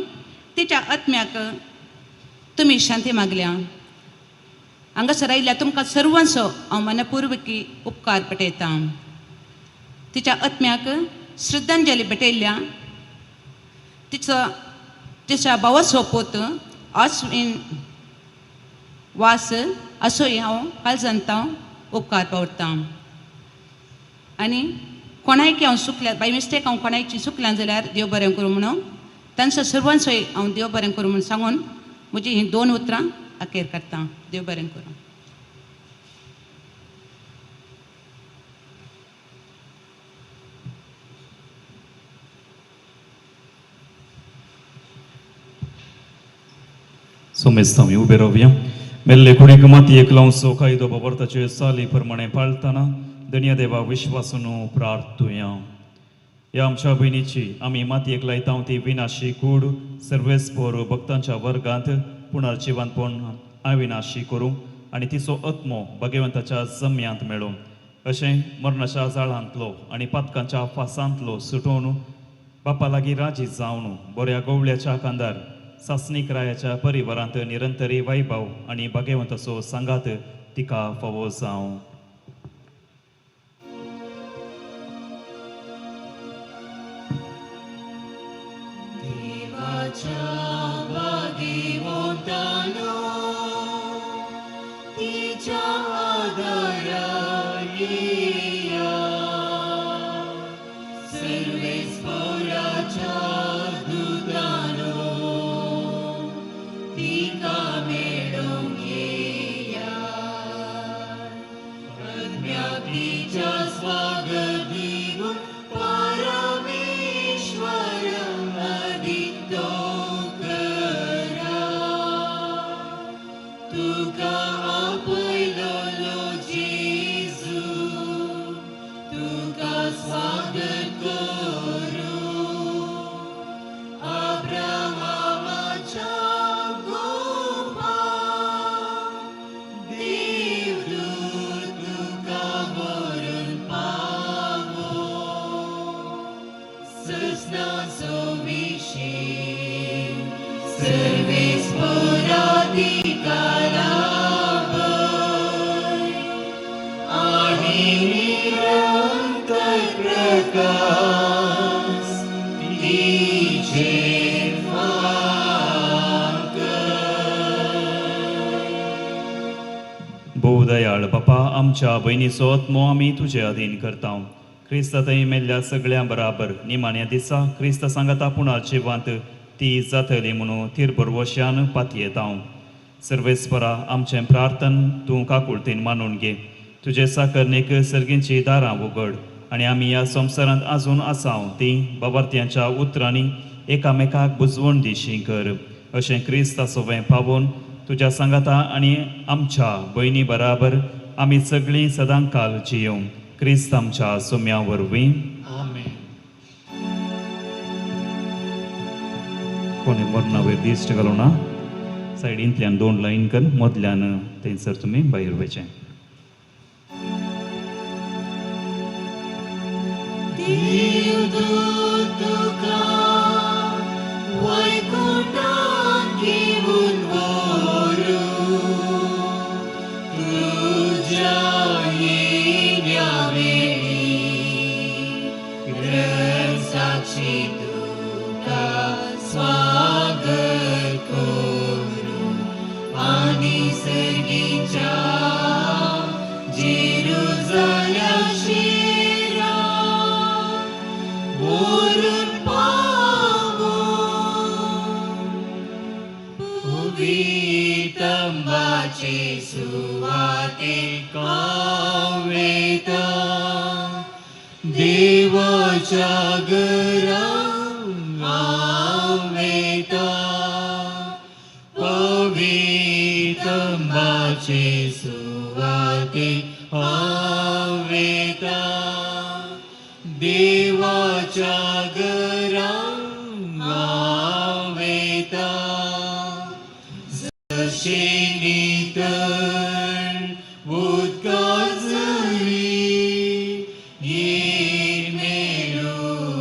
तिच्या आत्म्याक तुमी शांती मागल्या. हांगासर आयिल्ल्या तुमकां सर्वांचो हांव मनपूर्वकी उपकार पटयतां. तिच्या आत्म्याक श्रद्धांजली भेटयल्ल्या तिचो तिच्या भावाचो पूत आश्विन वास असोय हांव काळजांत उपकार पावतां. आनी कोणायकी हांव चुकल्या, बाय मिस्टेक हांव कोणायची चुकल्यां जाल्यार देव बरें करूं म्हणून तांचो सर्वांचोय हांव देव बरें करूं म्हणून सांगून म्हजी हीं दोन उतरां अखेर करता. देव बरें करूं. सोमेस्त आमी उबे रावया. मेल्ले कुडीक मातयेक लावचो कायदो बाबर्ताचे चाली प्रमाणे पाळतना धनया देवा विश्वासून प्रार्थुया. ह्या आमच्या भयणीची आमी मातयेक लायता ती विनाशी कूड सर्वेस्पोर भक्तांच्या वर्गांत पुनर्जिवंतपण अविनाशी करूं आनी तिचो आत्मो भगवंताच्या जम्यांत मेळूं अशें मरणाच्या जाळांतलो आनी पातकांच्या फासांतलो सुटोवन बापा लागीं राजी जावन बऱ्या गोवळ्याच्या कांदार सासणीक रायाच्या परिवारांत निरंतरी वैभव आनी भाग्यवंताचो सांगात तिका फावो जावं. देवाच्या भाग्यवंतानो तिच्या आदारान येया, सर्वेस्पोराच्या दुतानो तिका मेळोवंक येया, आत्म्याक तिच्या स्वागत दिवन परमेश्वर अदितो करा. तुका आपयलोलो जेजू तुका स्वागत करूं, अब्राहामाच्या गोपां देवदूत तुका व्हरून पावो, सजनाचो विशेक सर्वेस्पोरा तिका लाभय आनी निरंतर प्रकाश तिचेर फांकय. भोवदयाळ बापा आमच्या भयणीचो आत्मो आमी तुजे अधीन करता. क्रिस्ता थंय मेल्ल्या सगळ्यां बराबर निमाण्या दिसा क्रिस्ता सांगाता पुनर्जिवंत ती जातली म्हणून थीर भरवश्यान पातयेता. सर्वेस्परा आमचें प्रार्थन तूं काकुळतीन मानून घे. तुजे साकरणेक सर्गींची दारां उगड आनी आमी ह्या संवसारांत आजून आसाव ती बाबार्थ्यांच्या उतरांनी एकामेकाक बुजवण दिशी कर. अशें क्रिस्ता सोवें पावोवन तुज्या सांगाता आनी आमच्या भयणी बराबर आमी सगळीं सदांकाल जियों क्रिस्त आमच्या सोम्या वरवीं. आमेन. कोणी मरणा वयर दिश्ट घालूं ना. सायडींतल्यान दोन लायन कर मदल्यान थंयसर तुमी भायर वयचें. देवदूत तुका वैकुंठांत घेवन व्हरूं, तुज्या येण्या वेळी साक्षी तुका स्वागत करूं आनी सर्गीच्या जेरुजाल्या शिरा व्हरून पावो, पवितंबाचे सुवातेक हांव वेता, देवाच्या घरा हांव वेता, पवितंबाचे सुवातेक हांव वेता, देवाच्या घरा हांव वेता, जशें नितळ उदका झरी येन मेळूंक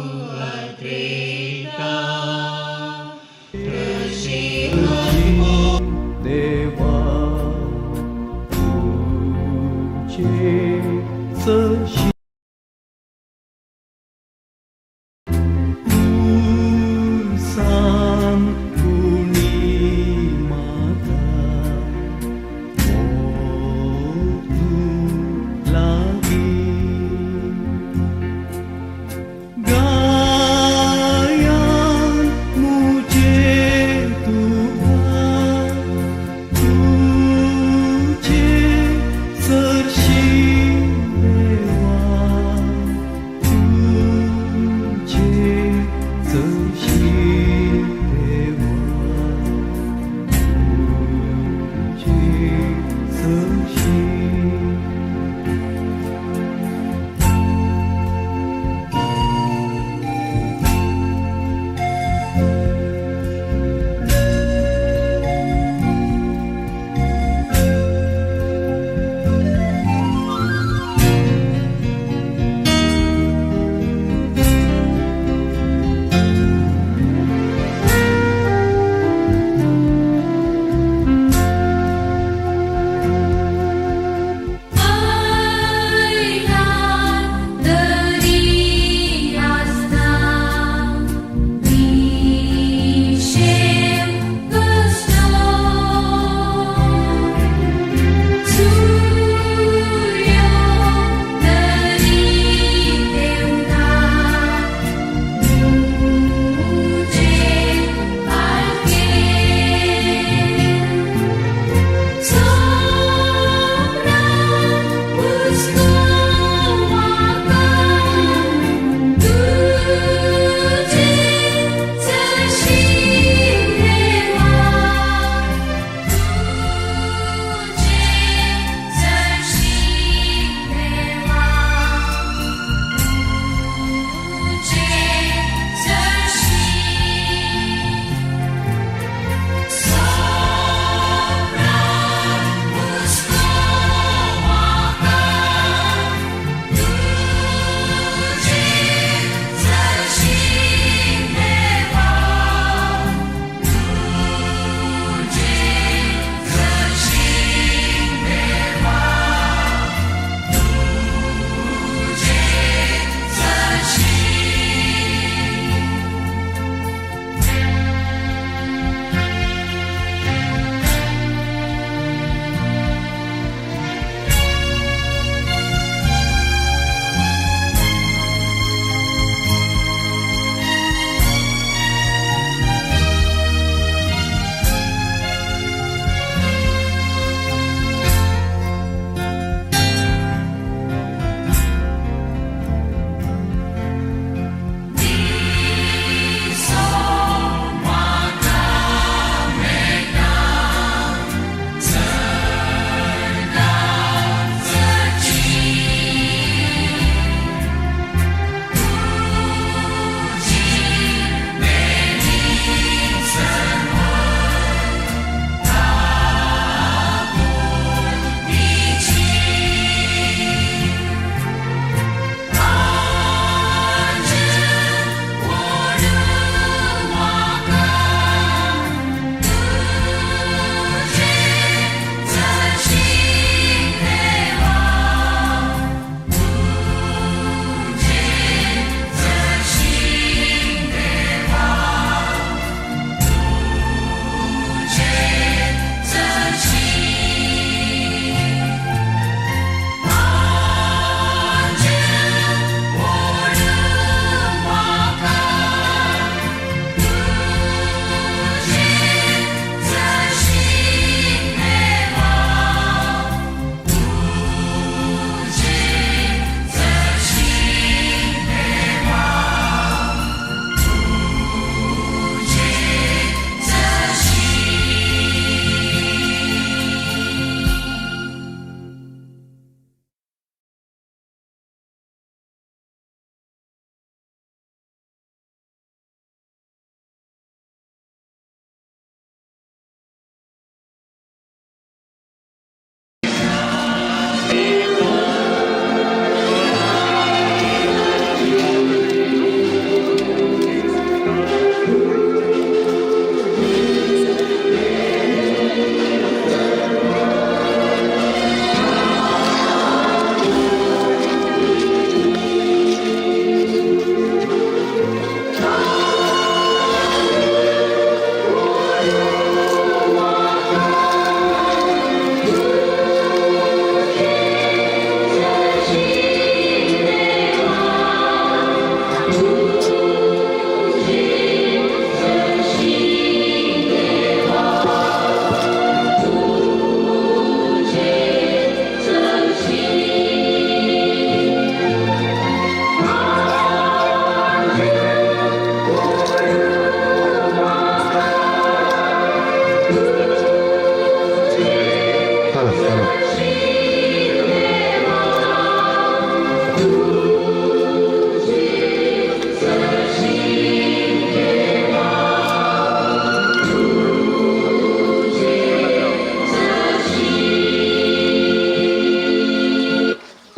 सरशी तूं सान उणी म्हाका मोग तूं लागीं गायान मुझे तुका तुझे सरशी देवा.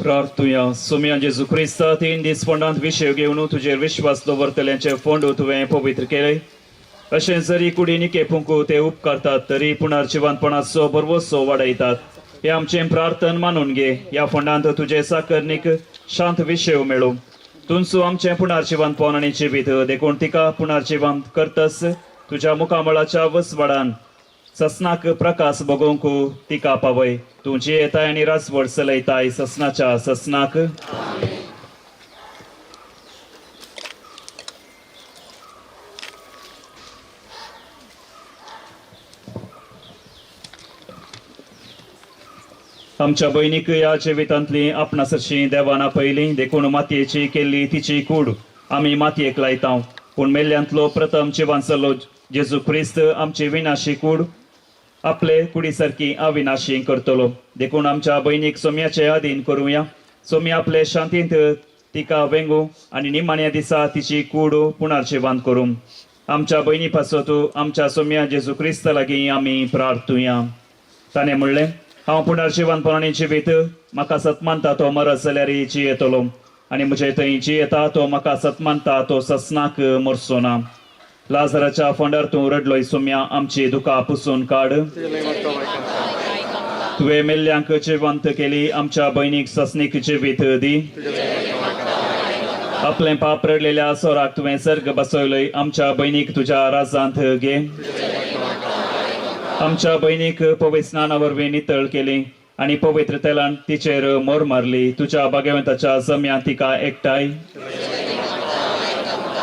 प्रार्थुया. सोम्या जेजू क्रिस्ता, तीन दीस फोंडांत विशय घेवन तुजेर विश्वास दवरतल्यांचे फोंड तुवें पवित्र केले. अशें जरी कुडीनी केपूंक ते उपकारतात तरी पुनर्जिवंतपणाचो बरवसो वाडयतात. हे आमचें प्रार्थन मानून घे. ह्या फोंडांत तुजे साकरणीक शांत विशय मेळूं. तुमचो आमचें पुनर्जिवंतपण आनी जिवीत, देखून तिका पुनर्जिवंत करतस तुज्या मुखामळाच्या वसवाडान ससनाक प्रकाश बगोवंक तिका पावय. तूं जियेताय आनी राजवट चलयताय ससनाच्या ससनाक. आमच्या भयणीक ह्या जिवितांतली आपणा सरशी देवान आपयली, देखून मातयेची केल्ली तिची कूड आमी मातयेक लायता. पूण मेल्ल्यांतलो प्रथम जिवान जाल्लो जेजू क्रिस्त आमची विनाशी कूड आपले कुडी सारकी अविनाशी करतलो. देखून आमच्या भयणीक सोम्याचे अधीन करुया. सोमी आपले शांतींत तिका वेंगू आनी निमाण्या दिसा तिची कूड पुनर्जिवंत करूं. आमच्या भयणी पासत आमच्या सोम्या जेजू क्रिस्ता लागीं आमी प्रार्थुया. ताणें म्हणलें, हांव पुनर्जिवंतपण आनी जिवीत, म्हाका सत मानता तो मरत जाल्यार जियेतलो, आनी म्हजे थंय जियेता तो म्हाका सत मानता तो ससनाक मरचो ना. लाजराच्या फोंडार तूं रडलोय सोम्या, आमची दुकां पुसून काड. तुवें मेल्ल्यांक जिवंत केली, आमच्या भयणीक ससनीक जिवीत दी. आपलें पाप रडलेल्या सोराक तुवें सर्ग बसयलय, आमच्या भयणीक तुज्या राजांत घे. आमच्या भयणीक पवित्र स्नाना वरवीं नितळ केली आनी पवित्र तेलान तिचेर मोर मारली. तुज्या भाग्यवंताच्या जम्यांत तिका एकठांय.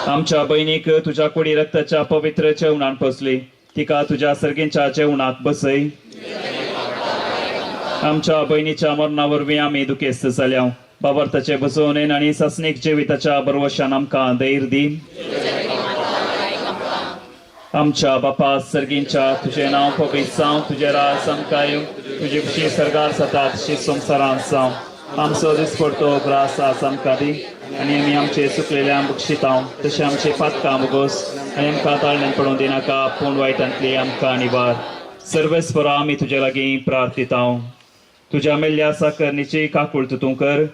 आमच्या भयणीक तुज्या कुडी रक्ताच्या पवित्र जेवणान पोसली, तिका तुज्या सर्गींच्या जेवणाक बसय. आमच्या भयणीच्या मरणा वरवीं आमी दुखेस्त जाल्या. बाबर्थाचे बसोवणेन आनी सासणीक जिविताच्या बरवशान आमकां धैर्य दी. आमच्या बापा सर्गींच्या, तुजें नांव पवित्र जावं, तुजें राज आमकां येवं, तुजी खुशी सर्गार जाता तशी संवसारांत जावं. आमचो दिसपडतो ग्रास आज आमकां दी, आनी आमी आमचे चुकलेल्या बक्षितांव तशें आमचे पातकां मुगोस, आनी आमकां ताळण्यान पडूंक दिनाका, पूण वायटांतली आमकां निवार. सर्वेस्परा आमी तुजे लागीं प्रार्थितांव. तुज्या मेल्ल्या साकरणीची काकूळत तूं कर.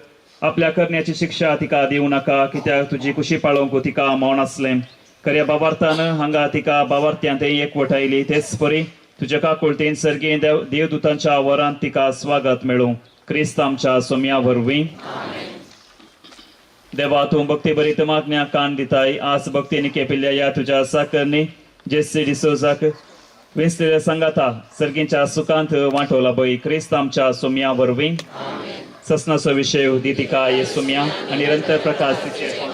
आपल्या करण्याची शिक्षा तिका दिवं नाका, कित्याक तुजी कुशी पाळोवंक तिका मौन आसलें. खऱ्या बाबार्थान हांगा तिका बाबार्थ्यांत एकवट आयली, तेच परी तुज्या काकुळतेन सर्गी देवदूतांच्या वरांत तिका स्वागत मेळूं. क्रिस्त आमच्या सोम्या वरवीं. देवा, तूं भक्ती बरी मागण्या कान दिताय. आज भक्तीने केपिल्ल्या ह्या तुज्या साकरणी जेसी डिसोजाक वेसलेल्या सांगाता सर्गींच्या सुखांत वांटवला बय. क्रिस्त आमच्या सोम्या वरवीं. ससनाचो विशय दी तिका ये सोम्या, आनी निरंतर प्रकाश तिचेर.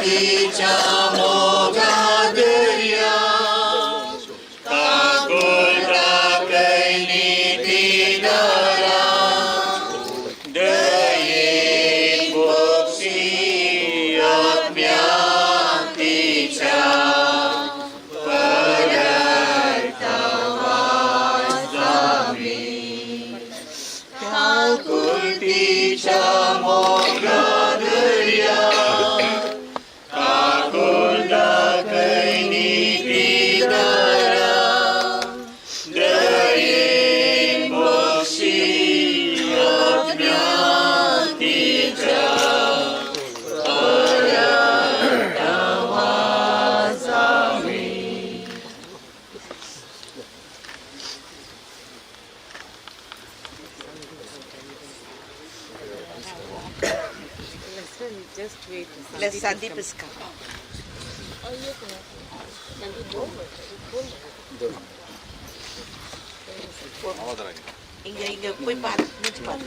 काकुळतीच्या मोगा दर्या काकुळ दाखयली ती दारा दयेन भोगशी आत्म्या तिच्या काकुळतीच्या मोगा दर्या काकुळ दाखयली ती दारा दयेन भोगशी आत्म्या तिच्या Let Sandeep is come. இங்க இங்க போய் பாரு, மூச்சு பாரு.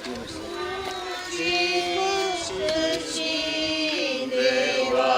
देवा.